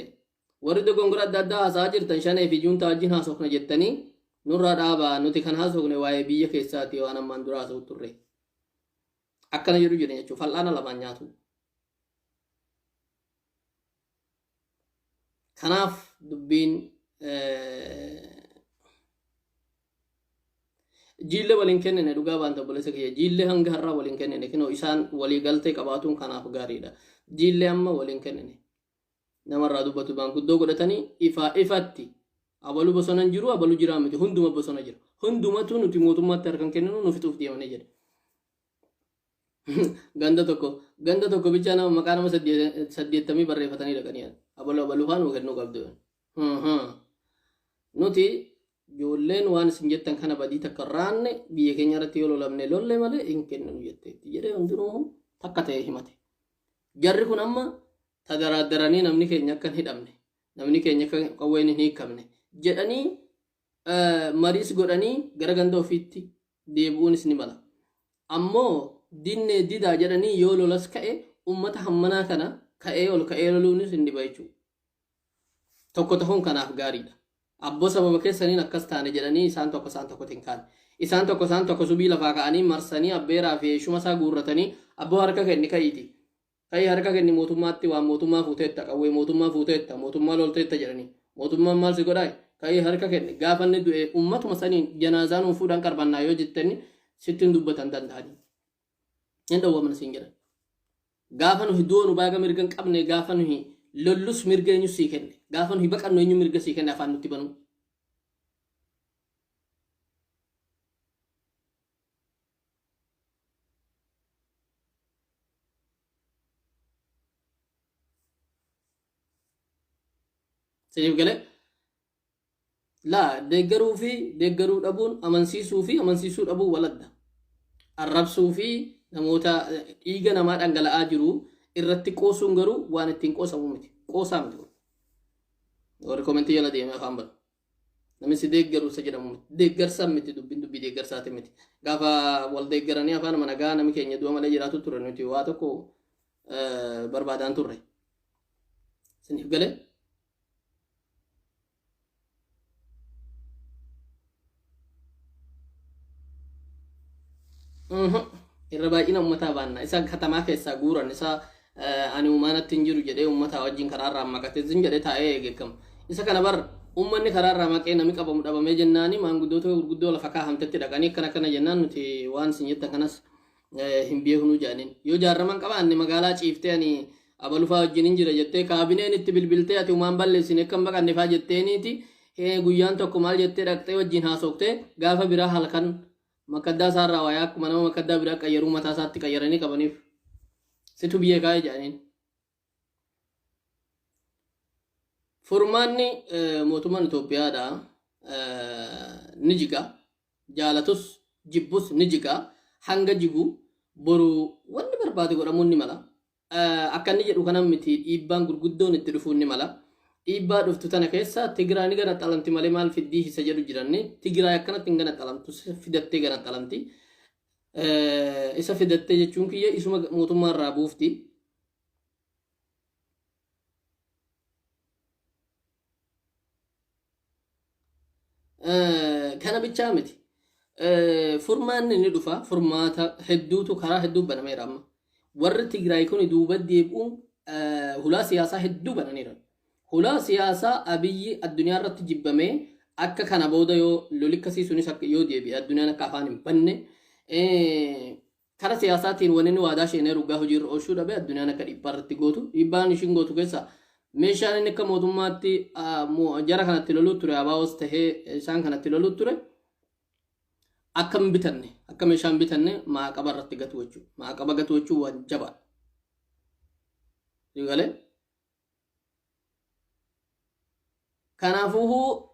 [SPEAKER 1] Warri dogongora adda addaa haasa'aa jirtan Shanee fi juuntaa wajjin haasofna jettanii nurraa dhaabaa, nuti kan haasofne waa'ee biyya keessaati, waan ammaan dura haasa'u turre. Akkana jedhu jedhan jechuudha. Fal'aana lamaan nyaatu. Kanaaf dubbiin jiillee waliin kennine dhugaa baanta, obboleessa kiyya, jiillee hanga har'aa waliin kennine. Kinoo isaan walii galtee qabaatuun kanaaf gaariidha. Jiillee amma waliin kennine. Namarraa dubbatu maanguddoo godhatanii ifaa ifatti abalu bosona hin jiru, abalu jiraa miti, hunduma bosona jira. Hundumatu nuti mootummaatti harkan kenninu nu fixuuf deemanii jedhe. Ganda tokko bichaa nama maqaa nama 80 barreeffatanii dhaqanii abalu abalu faa nuu kennuu qabdu. Nuti ijoolleen waan isin jettan kana badii takka raanne, biyya keenya irratti yoo lolamne lolle malee hin kenninu jetteetti jedhee hundinuu takka ta'ee himate. Jarri kun amma tadaraaddaranii namni keenya akka hin hidhamne, namni keenya akka qawween hin hiikamne jedhanii mariis godhanii gara ganda ofiitti deebi'uunis ni mala. Ammoo dinnee didaa jedhanii yoo lolas ka'e ummata hammanaa kana ka'ee ol ka'ee loluunis hin dhiba jechuudha. Tokko ta'uun kanaaf gaariidha. Abboo sababa keessaniin akkas taane jedhanii isaan tokko isaan tokkotti hin kaane. Isaan tokko isaan tokko subii lafaa ka'anii marsanii abbeeraa fi eeshuma isaa guurratanii abboo harka kenni ka'iiti. Ka'ii harka kenni mootummaatti, waan mootummaa fuuteetta, qawwee mootummaa fuuteetta, mootummaa lolteetta jedhanii. Mootummaan maal si godhaa? Ka'ii harka kenni. Gaafa inni du'e ummatuma saniin janaazaa nuun fuudhan qarbannaa yoo jettani sitti hin dubbatan danda'anii. Hin dhowwaman siin jedhan. Gaafa nuyi du'oonu baaga mirga hin qabne, gaafa nuyi lollus mirga eenyu sii kenne? Gaafa nuyi baqannu eenyu mirga sii kenne afaan nutti banuu? Siniif galee? Laa, deeggaruu fi deeggaruu dhabuun, amansiisuu fi amansiisuu dhabuu waladda. Arrabsuu fi Namoota dhiiga namaa dhangala'aa jiru irratti qoosuun garuu waan ittiin qoosamu miti. Qoosaa miti kun. Warri komentii jala deemee afaan banu. Namni si deeggaru isa jedhamu miti. Deeggarsa miti, dubbiin dubbii deeggarsaati miti. Gaafa wal deeggaranii afaan nagaa namni keenya du'a malee jiraatu ture, nuti waa tokko barbaadaan turre. Isiniif galee? Irra baay'ina uummataa baanna. Isa katamaa keessaa guuran, isa ani uumaanatti hin jiru jedhee uummataa wajjin karaarraa maqatee zin jedhee taa'ee eegeekamu. Isa kana bar uummanni karaarraa maqee namni qabamu dhabamee jennaani maanguddoota gurguddoo lafa kaahamtetti dhaqanii akkana akkana jennaan, nuti waan isin jettan kanas hin beeknu jedhaniin. Yoo jaarraman qabaanne magaalaa ciiftee ani abalufaa wajjin hin jira jettee kaabineen itti bilbiltee ati uumaan balleessine akkam baqanne faa jetteeniiti, guyyaan tokko maal jettee dhaqxee wajjin haasoftee, gaafa biraa halkan makaddaa isaarraa wayaa akkuma nama makaddaa biraa qayyaruu mataa isaatti qayyaranii qabaniif situ biyya kaa'e jedhaniin. Furmaanni mootummaan Itoophiyaadha ni jiga, jaalatus jibbus ni jiga. Hanga jigu boru wanni barbaade godhamuun ni mala. Akka inni jedhu kana miti, dhiibbaan gurguddoon itti dhufuun ni mala. Dhiibbaa dhuftu tana keessa Tigraay ni ganaxalamti malee maal fiddii isa jedhu jiranni. Tigraay akkanatti hin ganaxalamtu, fidattee ganaxalamti. Isa fidattee jechuun kiyya isuma mootummaa irraa buufti. Kana bichaa miti. Furmaanni ni dhufa. Furmaata hedduutu karaa hedduu banameera amma. Warri Tigraay kun duuba deebi'uun hulaa siyaasaa hedduu bananiiru. Hulaa siyaasaa Abiyyi addunyaa irratti jibbamee akka kana booda yoo loli akkasii sunis akka yoo deebi'e addunyaan akka afaan hin banne, kara siyaasaatiin wanni inni waadaa isheen ergaa hojiirra oolchuu dhabe addunyaan akka dhiibbaa irratti gootu. Dhiibbaan ishiin gootu keessa meeshaan inni akka mootummaatti jara kanatti loluu ture, abaa'os tahee isaan kanatti loluu ture, akka hin bitanne, akka meeshaa hin bitanne maaqaba irratti gatu jechuudha. Maaqaba gatu jechuun waan jabaadha. Galee? Kanaafuu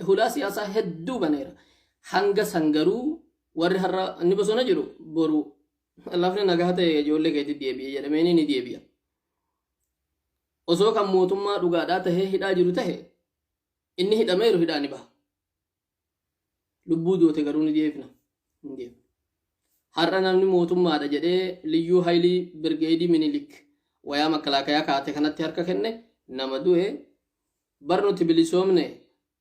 [SPEAKER 1] hulaa siyaasaa hedduu baneera. Hanga san garuu warri har'a inni bosona jiru boru lafni nagaa ta'e ijoollee keetti deebi'e jedhamee ni deebi'a. Osoo kan mootummaa dhugaadhaa tahee hidhaa jiru tahe, inni hidhameeru hidhaa ni baha. Lubbuu doote garuu ni deebifna. Hin deebifna. Har'a namni mootummaadha jedhee Liyyuu Haayilii Birgeedii Minilik wayaa makkalaakayaa kaate kanatti harka kenne nama du'e. Bar nuti bilisoomne,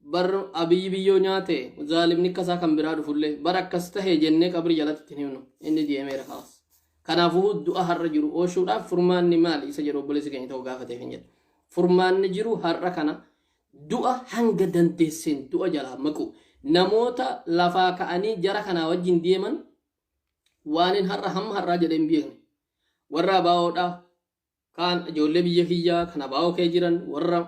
[SPEAKER 1] bar Abiyyi biyyoo nyaate, zaalimni akkasaa kan biraa dhufullee bar akkas tahe jennee qabri jalatti ittiin himnu inni deemeera kaas. Kanaafuu du'a har'a jiru ooshuudhaaf furmaanni maali isa jedhu obboleessi keenya ta'uu gaafateef hin jedhu. Furmaanni jiru har'a kana du'a hanga dandeesseen du'a jalaa maqu. Namoota lafaa ka'anii jara kanaa wajjin deeman waan har'a hamma har'aa jedhee hin beekne. Warra abaa'oodhaa kaan ijoollee biyya kiyyaa kan abaa'oo kee jiran, warra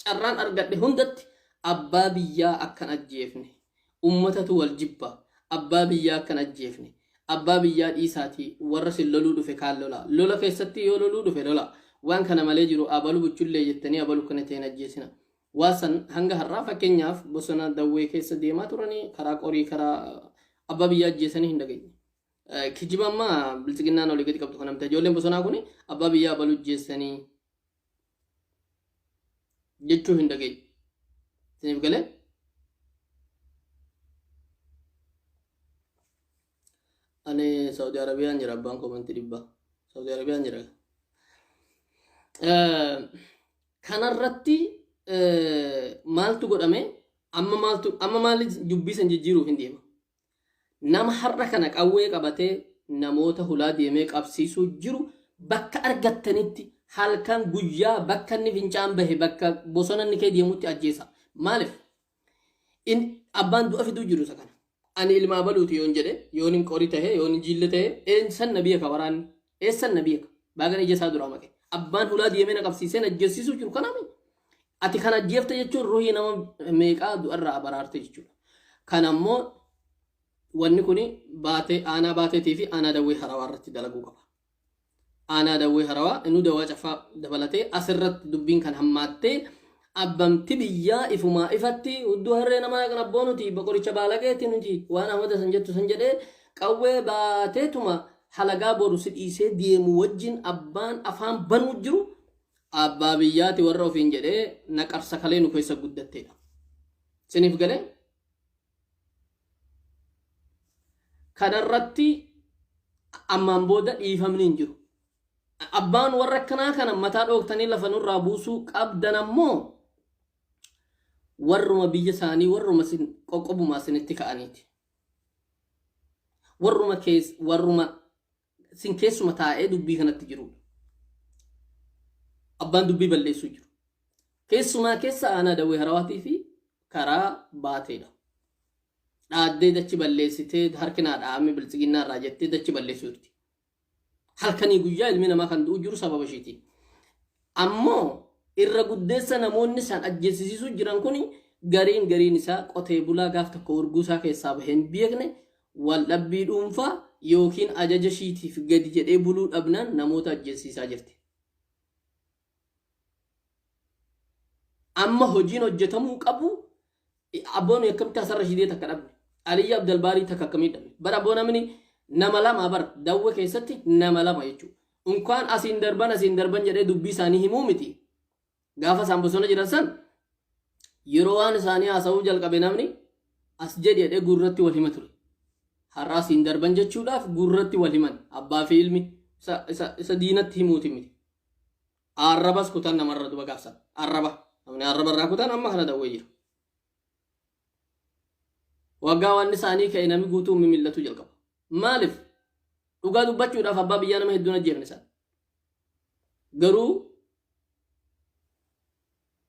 [SPEAKER 1] carraan argadhe hundatti abbaa biyyaa akkan ajjeefne, ummatatu wal jibba, abbaa biyyaa akkan ajjeefne, abbaa biyyaa dhiisaatii warra sin loluu dhufe kaan lola, lola keessatti yoo loluu dhufe lola, waan kana malee jiru abalu buchullee jettanii abalu kana ta'een ajjeesina. Waa san hanga har'aa fakkeenyaaf bosona Dawwee keessa deemaa turanii karaa qorii karaa abbaa biyyaa ajjeesanii hin dhageenye. Kijiba amma biltsiginnaan olii gadi qabdu kana miti. Ijoolleen bosonaa kun abbaa biyyaa abaluu ajjeessanii jechuu hin dhageenye. Isiniif galee? Ani Saudi Arabiyaan jira, abbaan komantii dhibbaa. Saudi Arabiyaan jira. Kanarratti maaltu godhame? Amma maaltu amma maali dubbii san jijjiiruuf hin deema. Nama har'a kana qawwee qabatee namoota hulaa deemee qabsiisuu jiru bakka argattanitti halkan guyyaa bakka inni fincaan bahe, bakka bosona inni kee deemutti ajjeesa. Maaliif? In abbaan du'a fiduu jiru isa kana. Ani ilma abaluuti yoon jedhe, yoon hin qori tahe, yoon hin jiille tahe, eessan na beeka waraanni? Eessan na beeka? Baagan ija isaa duraa maqe. Abbaan hulaa deemee na qabsiisee na ajjeessisuu jiru kanaami. Ati kan ajjeefte jechuun ruhii nama meeqaa du'arraa baraarte jechuudha. Kan ammoo wanni kun baatee aanaa baateetii fi aanaa Dawwee Harawaa irratti dalaguu qaba. Aanaa Dawwee Harawaa inuu Dawaa Caffaa dabalatee asirratti dubbiin kan hammaattee abbamti biyyaa ifumaa ifatti hudduu harree namaa kan abboo nuti qoricha baalaqeetti nuti waan Ahmada san jettu san jedhee qawwee baateetuma Halagaa boru si dhiisee deemu wajjin abbaan afaan banuu jiru abbaa biyyaati warra ofiin jedhee naqarsa kalee nu keessa guddatteedha. Siniif galee? Kanarratti ammaan booda dhiifamni hin jiru. Abbaan warra akkanaa kana mataa dhooktanii lafa nurraa buusuu qabdan ammoo warruma biyya isaanii warruma sin qoqqobumaa isinitti ka'aniiti. Warruma kees warruma sin keessuma taa'ee dubbii kanatti jirudha. Abbaan dubbii balleessuu jiru. Keessumaa keessa aanaa Dawwee Harawaatii fi karaa baateedha. Dhaaddee dachi balleessitee harki naa dha'ame biltsiginnaa irraa jettee dachi balleessuu jirti. Halkanii guyyaa ilmi namaa kan du'u jiru sababa ishiitiin. Ammoo irra guddeessa namoonni isaan ajjeesisiisuu jiran kun gariin gariin isaa qotee bulaa gaaf tokko urguu isaa keessaa bahee hin beekne waldhabbii dhuunfaa yookiin ajaja ishiitiif gadi jedhee buluu dhabnaan namoota ajjeesiisaa jirti. Amma hojiin hojjetamuu qabu abboon akkamitti asarra shidee takka dhabne. Aliyyi Abdalbaarii takka akkamii dhabne. Bara abboo namni nama lama bara dawwe keessatti nama lama jechuudha. Unkaan asiin darban asiin darban jedhee dubbii isaanii himuu miti. Gaafa isaan bosona jiran san yeroo waan isaanii haasa'uu jalqabe namni as jedhi jedhee gurratti wal hima ture. Har'a asiin darban jechuudhaaf gurratti wal himan abbaa fi ilmi isa diinatti himuuti miti. Arrabas kutan namarra duba gaafsan. Arraba. Namni arraba irraa kutan amma kana dawwee jira. Waggaa waan isaanii ka'e namni guutuu mimillatu jalqaba. Maaliif? Dhugaa dubbachuudhaaf abbaa biyyaa nama hedduun ajjeefne isaan. Garuu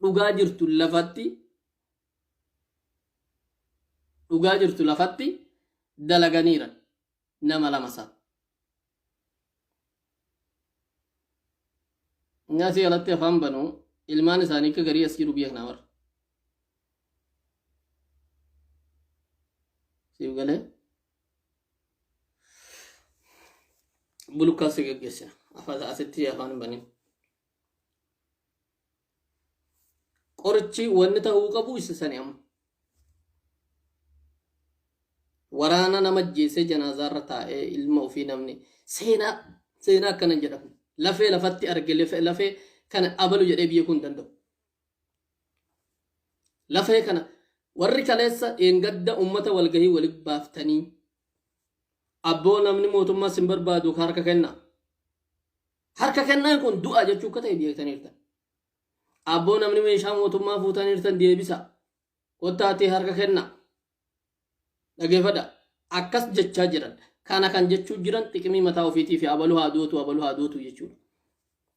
[SPEAKER 1] dhugaa jirtu lafatti dhugaa jirtu lafatti dalaganiiran nama lama isaan. Inni asii alatti afaan banu ilmaan isaanii akka garii as jiru biyya kanaa warra. Siif galee? Bulukkaa si geggeessina. Afaan asitti afaan hin banin. Qorichi wanni ta'uu qabu isa sani amma. Waraana nama ajjeesee janaazaarra taa'ee ilma ofii namni seenaa seenaa akkana hin jedhamu. Lafee lafatti arge lafee lafee kana abalu jedhee biyya kun danda'u. Lafee kana warri kaleessa dheengadda uummata walgahii walitti baaftanii abboo namni mootummaa sin barbaadu harka kenna. Harka kennaan kun du'a jechuu akka ta'e beektaniirtan. Abboo namni meeshaa mootummaa fuutaniirtan deebisa. Kottaatii harka kenna. Dhageeffadha. Akkas jechaa jiran. Kana kan jechuu jiran xiqimii mataa ofiitii fi abalu haa duutu abalu haa duutu jechuudha.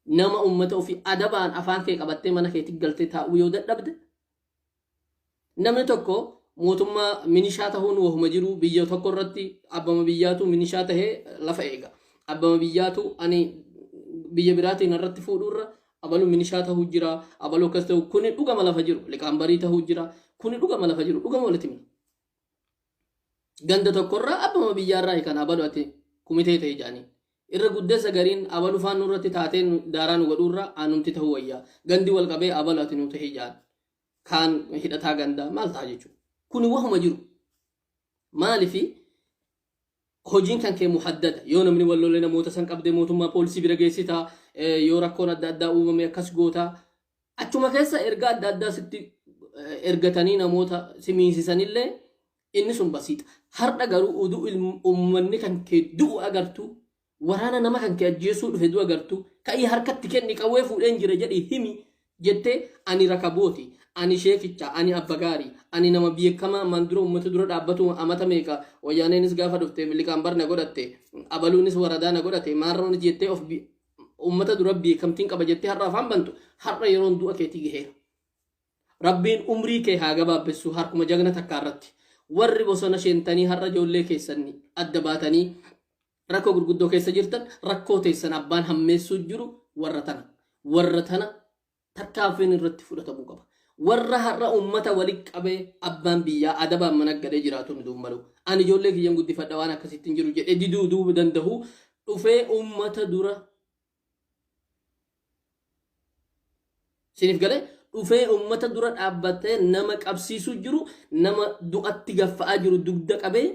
[SPEAKER 1] Nama uummata ofii adabaan afaan kee qabattee mana keetti galtee taa'uu yoo dadhabde namni tokko mootummaa minishaa ta'uun wahuma jiru biyya tokko irratti abbama biyyaatu minishaa tahee lafa eega. Abbama biyyaatu ani biyya biraatiin irratti fuudhuurra abalu minishaa tahuu jira abalu akkas ta'u kuni dhugama lafa jiru liqaambarii tahuu jira kuni dhugama lafa jiru dhugama walitti himna. Ganda tokkorraa abbama biyyaarraa kan abalu ati kumitee ta'e jedhanii. Irra guddeessa gariin abalu faan nurratti taatee daaraa nu godhuurra anumti ta'uu wayyaa. Gandi wal qabee abalu ati nu ta'e jedhan. Kaan hidhataa gandaa maal ta'a jechuudha. Kuni wahuma jiru. Maalifi hojiin kan kee muhaddada yoo namni wal lole namoota san qabdee mootummaa poolisii bira geessita yoo rakkoon adda addaa uumame akkas goota achuma keessa ergaa adda addaa sitti ergatanii namoota si miisisanillee inni sun basiixa. Har'a garuu uduu uummanni kan kee du'u agartu waraana nama kan kee ajjeesuu dhufe du'a agartu ka'ii harkatti kenni qawwee fuudheen jira jedhii himi jettee ani rakabooti ani sheekicha ani abba gaarii ani nama beekamaa ammaan dura uummata dura dhaabbatu amata meeqa wayyaaneenis gaafa dhufte liqaambar na godhatte abaluunis waradaa na godhate maarroonis jettee of uummata dura beekamtiin qaba jettee har'a afaan bantu har'a yeroon du'a keetii gaheera. Rabbiin umrii kee haa gabaabbessu harkuma jagna takkaa irratti. Warri bosona sheentanii har'a ijoollee keessan adda baatanii rakkoo gurguddoo keessa jirtan rakkoo teessan abbaan hammeessuu jiru warra tana. Warra tana tarkaanfiin irratti fudhatamuu qaba. Warra har'a uummata walitti qabee abbaan biyyaa adabaan mana galee jiraatu nu malu. Ani ijoollee kiyyan guddifadha waan akkasitti hin jiru jedhee diduu duuba danda'u dhufee uummata dura Siniif galee dhufee uummata dura dhaabbatee nama qabsiisuu jiru nama du'atti gaffa'aa jiru dugda qabee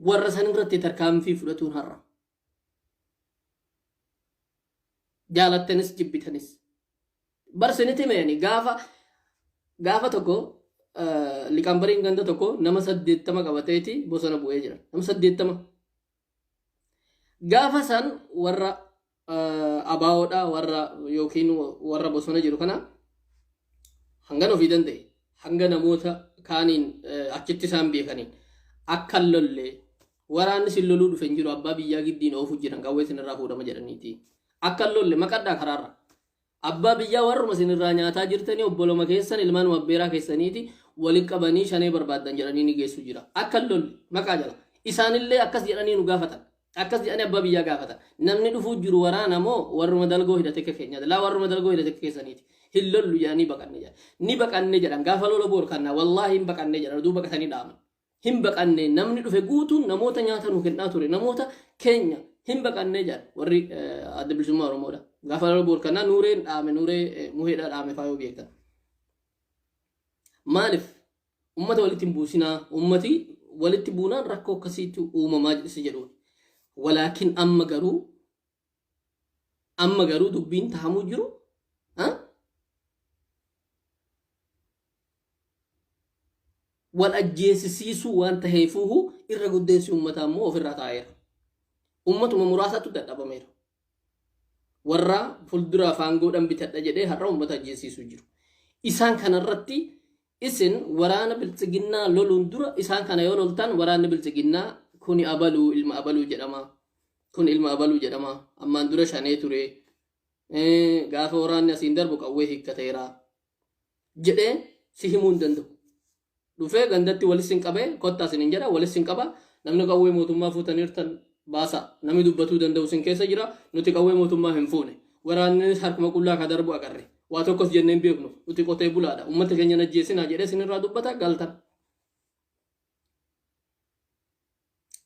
[SPEAKER 1] warra san irratti tarkaanfii fudhatuun har'a. Jaalattanis jibbitanis. Barsinitti meeni gaafa gaafa tokko liqambariin ganda tokko nama 80 qabateeti bosona bu'ee jira. Nama 80. Gaafa san warra abaawoodha, warra yookiin warra bosona jiru kana hangan ofii danda'e, hanga namoota kaaniin achitti isaan beekaniin akka hin lolle, waraanni sin loluu dhufe hin jiru, abbaa biyyaa giddiin oofu jiran, qawwee sinirraa fuudhama jedhaniiti. Akka hin lolle maqadhaa karaarra. Abbaa biyyaa warruma sinirraa nyaataa jirtanii, obboloma keessan, ilmaan abbeeraa keessaniiti walitti qabanii shanee barbaaddan jedhanii ni geessu jira. Akka hin lolle maqaa jala. Isaanillee akkas jedhanii nu gaafatan. Akkas jedhanii abbaa biyyaa gaafatan. Namni dhufuu jiru waraana moo warruma dalgoo hidhate akka keenyaati? Laa, warruma dalgoo hidhate akka keessaniiti. Hin lollu jedhanii baqanne jedhan. Ni baqanne jedhan gaafa lola boor kannaa, wallaahi hin baqanne jedhan, oduu baqatanii dhaaman. Hin baqanne, namni dhufe guutuun namoota nyaata nu kennaa ture, namoota keenya, hin baqanne jedhan warri Adda Bilisummaa Oromoodha. Gaafa lola boor kannaa Nuureen dhaame, Nuuree Muheedhaa dhaame faayoo beektan. Maaliif ummata walitti hin buusinaa? Ummati walitti buunaan rakkoo akkasiitu uumamaa si jedhuun. Walaakin amma garuu dubbiin tahamuu jiru wal ajjeesisiisuu waan taheefuuhu irra guddeessi uummataa immoo ofirraa taa'eera. Ummatuma muraasatu dadhabameera. Warra fuuldura faangoodhaan bitadha jedhee har'a uummata ajjeesiisuu jiru. Isaan kanarratti isin waraana Biltsiginnaa loluun dura isaan kana yoo loltan, waraanni Biltsiginnaa kuni abaluu ilma abaluu jedhama. Kun ilma abaluu jedhama. Ammaan dura shanee ture. Gaafa waraanni asiin darbu qawwee hiikkateera jedhee si himuu hin danda'u. Dhufee gandatti walis hin qabee kottaa isin hin jedha, walis hin qaba. Namni qawwee mootummaa fuutaniirtan baasa, namni dubbatuu danda'u isin keessa jira. Nuti qawwee mootummaa hin fuune, waraannis harkuma qullaa ka darbu agarre, waa tokkos jennee hin beeknu, nuti qotee bulaadha, ummata keenya najjeesinaa jedhee isinirraa dubbata galtan.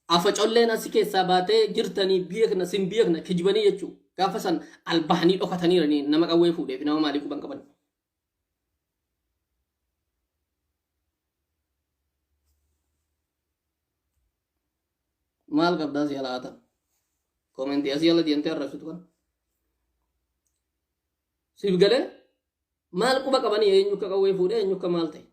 [SPEAKER 1] Afacolleen asi keessaa baatee jirtanii beekna, sin beekna, kijibanii jechuu. Gaafa san albahanii dhokataniiranii nama qawwee fuudheef nama maalii quban qaban. Maal qabdaa si ala haatan? Koomentii asii ala deemtee arrabsitu kana. Siif galee maal quba qabanii eenyu akka qawwee fuudhee, eenyu akka maal ta'e?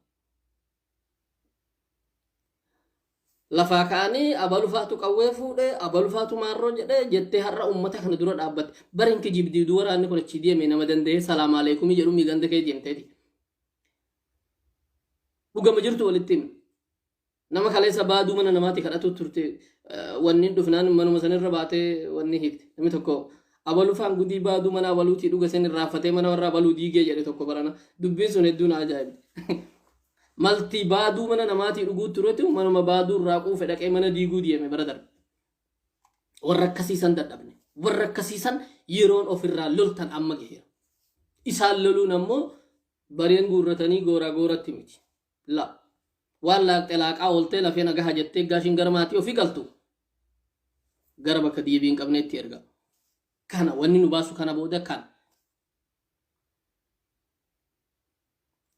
[SPEAKER 1] Lafaa ka'anii abalufaatu qawwee fuudhee, abalufaatu maarroo jedhee jettee har'a uummata kana dura dhaabbatte. Bari hin kijibdii, waraanni kun achii deeme nama danda'ee salaam aleekumii jedhu ganda kee deemteeti. Dhugama jirtu walitti himi. Nama kaleessa baaduu mana namaatti kadhatu turte, wanni dhufnaan manuma sanirra baatee wanni hiikte. Namni tokko abalufaan gudii baaduu mana abaluutii dhuga san irraanfatee mana warra abaluu diigee jedhe tokko barana. Dubbiin sun hedduu na ajaa'ibde. Malti baaduu mana namaatii dhuguu turetu manuma baaduu irraa quufe dhaqee mana diiguu deeme bara darbe. Warra akkasiisan dadhabne. Warra akkasiisan yeroon ofirraa loltan amma gaheera. Isaan loluun ammoo bareen guurratanii gooraa gooratti miti. La. Waan laaqxe laaqaa ooltee lafee nagaha jettee gaashiin gara maatii ofii galtu gara bakka deebii hin qabneetti erga. Kana wanni nu baasu kana booda kana.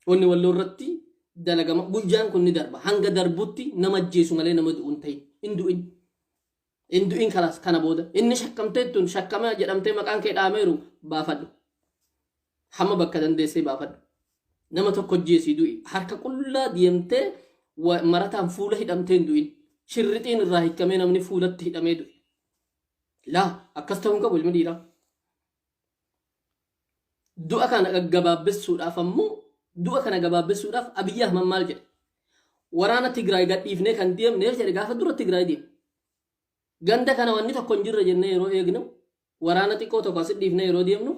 [SPEAKER 1] Wanni walloo irratti dalagama guyyaan kun ni darba. Hanga darbutti nama ajjeesu malee nama du'u hin ta'in. Hin du'in. Hin du'in kalaas kana booda. Inni shakkamteettuun shakkama jedhamtee maqaan kee dhaameeru baafadhu. Hamma bakka dandeessee baafadhu. Nama tokko ajjeesii du'i. Harka qullaa deemtee marataan fuula hidhamtee hin du'in. Shirrixiin irraa hiikamee namni fuulatti hidhamee du'e. Laa, akkas ta'uu hin qabu ilmi dhiiraa. Du'a kana gaggabaabbessuudhaaf ammoo, du'a kana gabaabbessuudhaaf Abiyyi Ahmad maal jedhe? Waraana Tigraay gadhiifnee kan deemneef jedhe, gaafa dura Tigraay deeme. Ganda kana wanni tokko hin jirre jennee yeroo eegnu, waraana xiqqoo tokko asitti dhiifnee yeroo deemnu,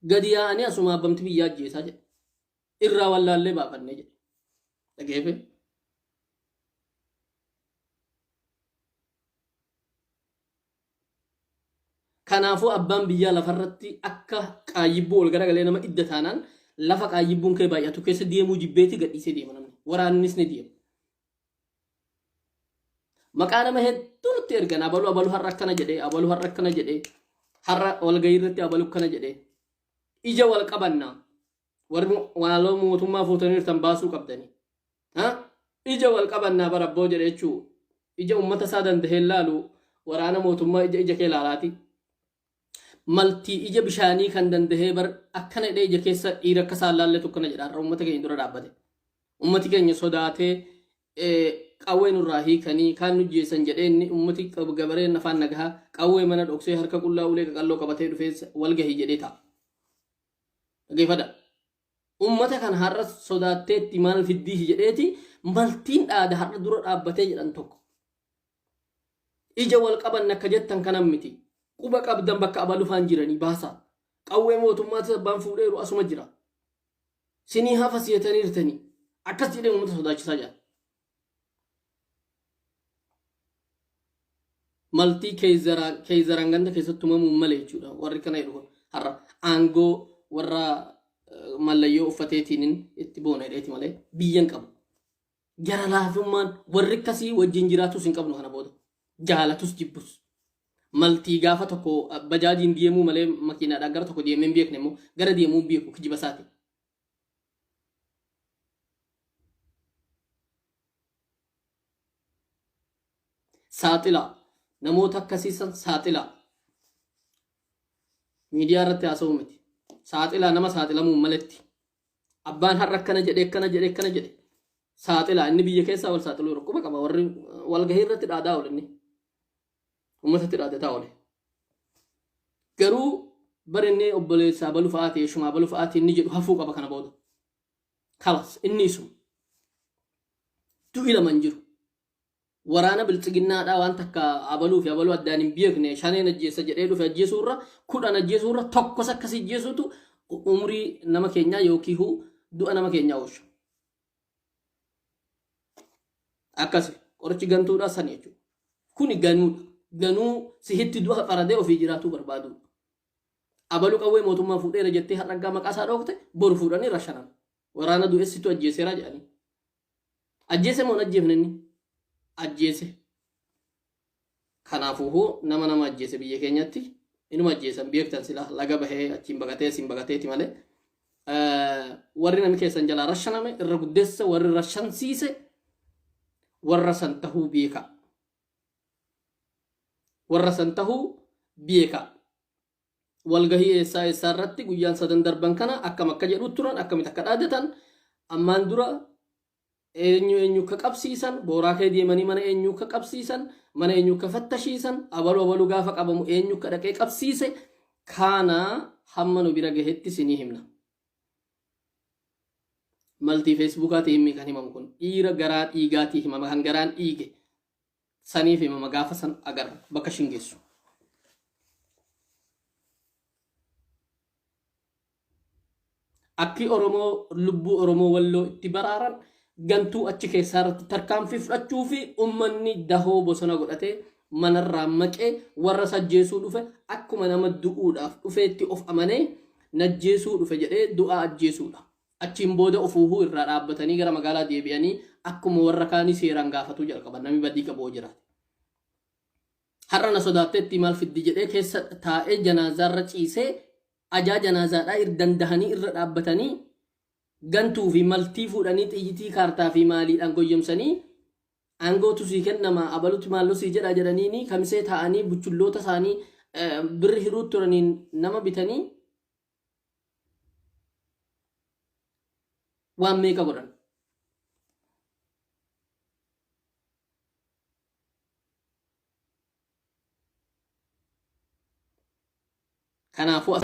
[SPEAKER 1] gadi yaa'anii asuma abbamti biyyaa ajjeesaa jedhe. Irraa wallaallee baafannee jedhe. Dhageefe. Kanaafuu abbaan biyyaa lafarratti akka qaayyibbuu ol garagalee nama idda taanaan, lafa qaayyibbuun kee baay'atu keessa deemuu jibbeetii gadhiisee deema namni. Waraannis ni deema. Maqaa nama hedduu nutti ergan, abalu abalu har'a akkana jedhee, abalu har'a akkana jedhee, har'a walgahii irratti abalu akkana jedhee. Ija wal qabannaa. Warri waaloo mootummaa fuutaniirtan baasuu qabdanii. Ija wal qabannaa bara abboo jedhe jechuu. Ija uummata isaa dandahee laalu waraana mootummaa ija ija kee laalaati. Maltii ija bishaanii kan dandahee bar akkana jedhee ija keessa dhiira akka isaan laalletu akkana jedha har'a uummata keenya dura dhaabbate. Uummati keenya sodaatee qawwee nurraa hiikanii kaan nu jeessan jedhee inni uummati gabareen afaan nagahaa qawwee mana dhoksee harka qullaa ulee qaqalloo qabatee dhufee walgahii jedhee ta'a. Dhaggeeffadha. Uummata kana har'a sodaatteetti maal fiddii jedheeti maltiin dhaada har'a dura dhaabbatee jedhan tokko. Ija wal qaban akka jettan kanan miti. Quba qabdan bakka abalufaan jiranii baasaa. Qawwee mootummaatis abbaan fuudheeru asuma jira. Sinii hafa siyataniirtanii. Akkas jedhee uummata sodaachisaa jira. Maltii keeyzaraan ganda keessatti tumamuun malee jechuudha. Warri kana jedhu kun har'a aangoo warra mallayyoo uffateetiin itti boona jedheeti malee biyyan qabu. Gara laafummaan warri akkasii wajjin jiraatus hin qabnu kana booda. Jaalatus jibbus. Maltii gaafa tokko bajaajiin deemuu malee makiinaadhaan gara tokko deemee hin beekne immoo gara deemuu hin beeku kijiba isaati. Saaxilaa. Namoota akkasii san saaxilaa. Miidiyaa irratti haasa'uu miti. Saaxilaa nama saaxilamuun maletti. Abbaan har'a akkana jedhe akkana jedhe akkana jedhe. Saaxilaa inni biyya keessaa wal saaxiluu yeroo quba qaba warri walgahii irratti dhaadaa oole inni. Uummatatti dhaadataa oole. Garuu bara inni obboleessaa balu fa'aati eeshumaa balu fa'aati inni jedhu hafuu qaba kana booda. Kalas inni isuma. Du'i lama hin jiru. Waraana biltsiginnaadhaa waan takka abaluu fi abaluu addaan hin beekne shaneen ajjeessa jedhee dhufe ajjeesuurra kudhan ajjeesuurra tokkos akkasii ajjeesuutu umrii nama keenyaa yookiin du'a nama keenyaa oolcha. Akkasi qorichi gantuudhaa sani jechuudha. Kuni ganuudha. Ganuu sihitti du'a faradee ofii jiraatuu barbaadudha. Abaluu qawwee mootummaa fuudheera jettee har'aggaa maqaa isaa dhoofte boru fuudhanii rashanan. Waraana du'essitu ajjeeseera jedhanii. Ajjeese moo hin ajjeefne inni? Ajjeese. Kanaafuu nama nama ajjeese biyya keenyatti inuma ajjeesan beektan sila laga bahee achiin baqatee asiin baqateeti malee. Warri namni keessan jalaa rashaname irra guddeessa warri rashansiise warra san tahuu beeka. Warra san tahuu beeka. Walgahii eessaa eessaa irratti guyyaan sadan darban kana akkam akka jedhu turan akkamitti akka dhaadatan ammaan dura eenyu eenyu akka qabsiisan booraa kee deemanii mana eenyu akka qabsiisan mana eenyu akka fattashiisan abalu abalu gaafa qabamu eenyu akka dhaqee qabsiise kaana hamma nu bira gahetti sinii himna. Maltii feesbuukaatii himmi kan himamu kun dhiira garaa dhiigaatii himama kan garaan dhiige saniif himama gaafa san agarra bakka ishiin geessu. Akki Oromoo lubbuu Oromoo Walloo itti baraaran gantuu achi keessaa irratti tarkaanfii fudhachuu fi uummanni dahoo bosona godhatee manarraa maqee warra sajjeesuu dhufe akkuma nama du'uudhaaf dhufeetti of amanee najjeesuu dhufe jedhee du'aa ajjeesuudha. Achiin booda ofuuhuu irraa dhaabbatanii gara magaalaa deebi'anii akkuma warra kaanii seeraan gaafatuu jalqaban namni badii qabu hoo jiraate. Har'a na sodaatteetti maal fiddi jedhee keessa taa'ee janaazaarra ciisee ajaa janaazaadhaa dandahanii irra dhaabbatanii gantuu fi maltii fuudhanii xiyyitii kaartaa fi maaliidhaan goyyomsanii aangootu sii kennama abalutti maalloo sii jedha jedhaniini kamisee taa'anii buchulloota isaanii birri hiruu turaniin nama bitanii waan meeqa godhan. Kanaafuu as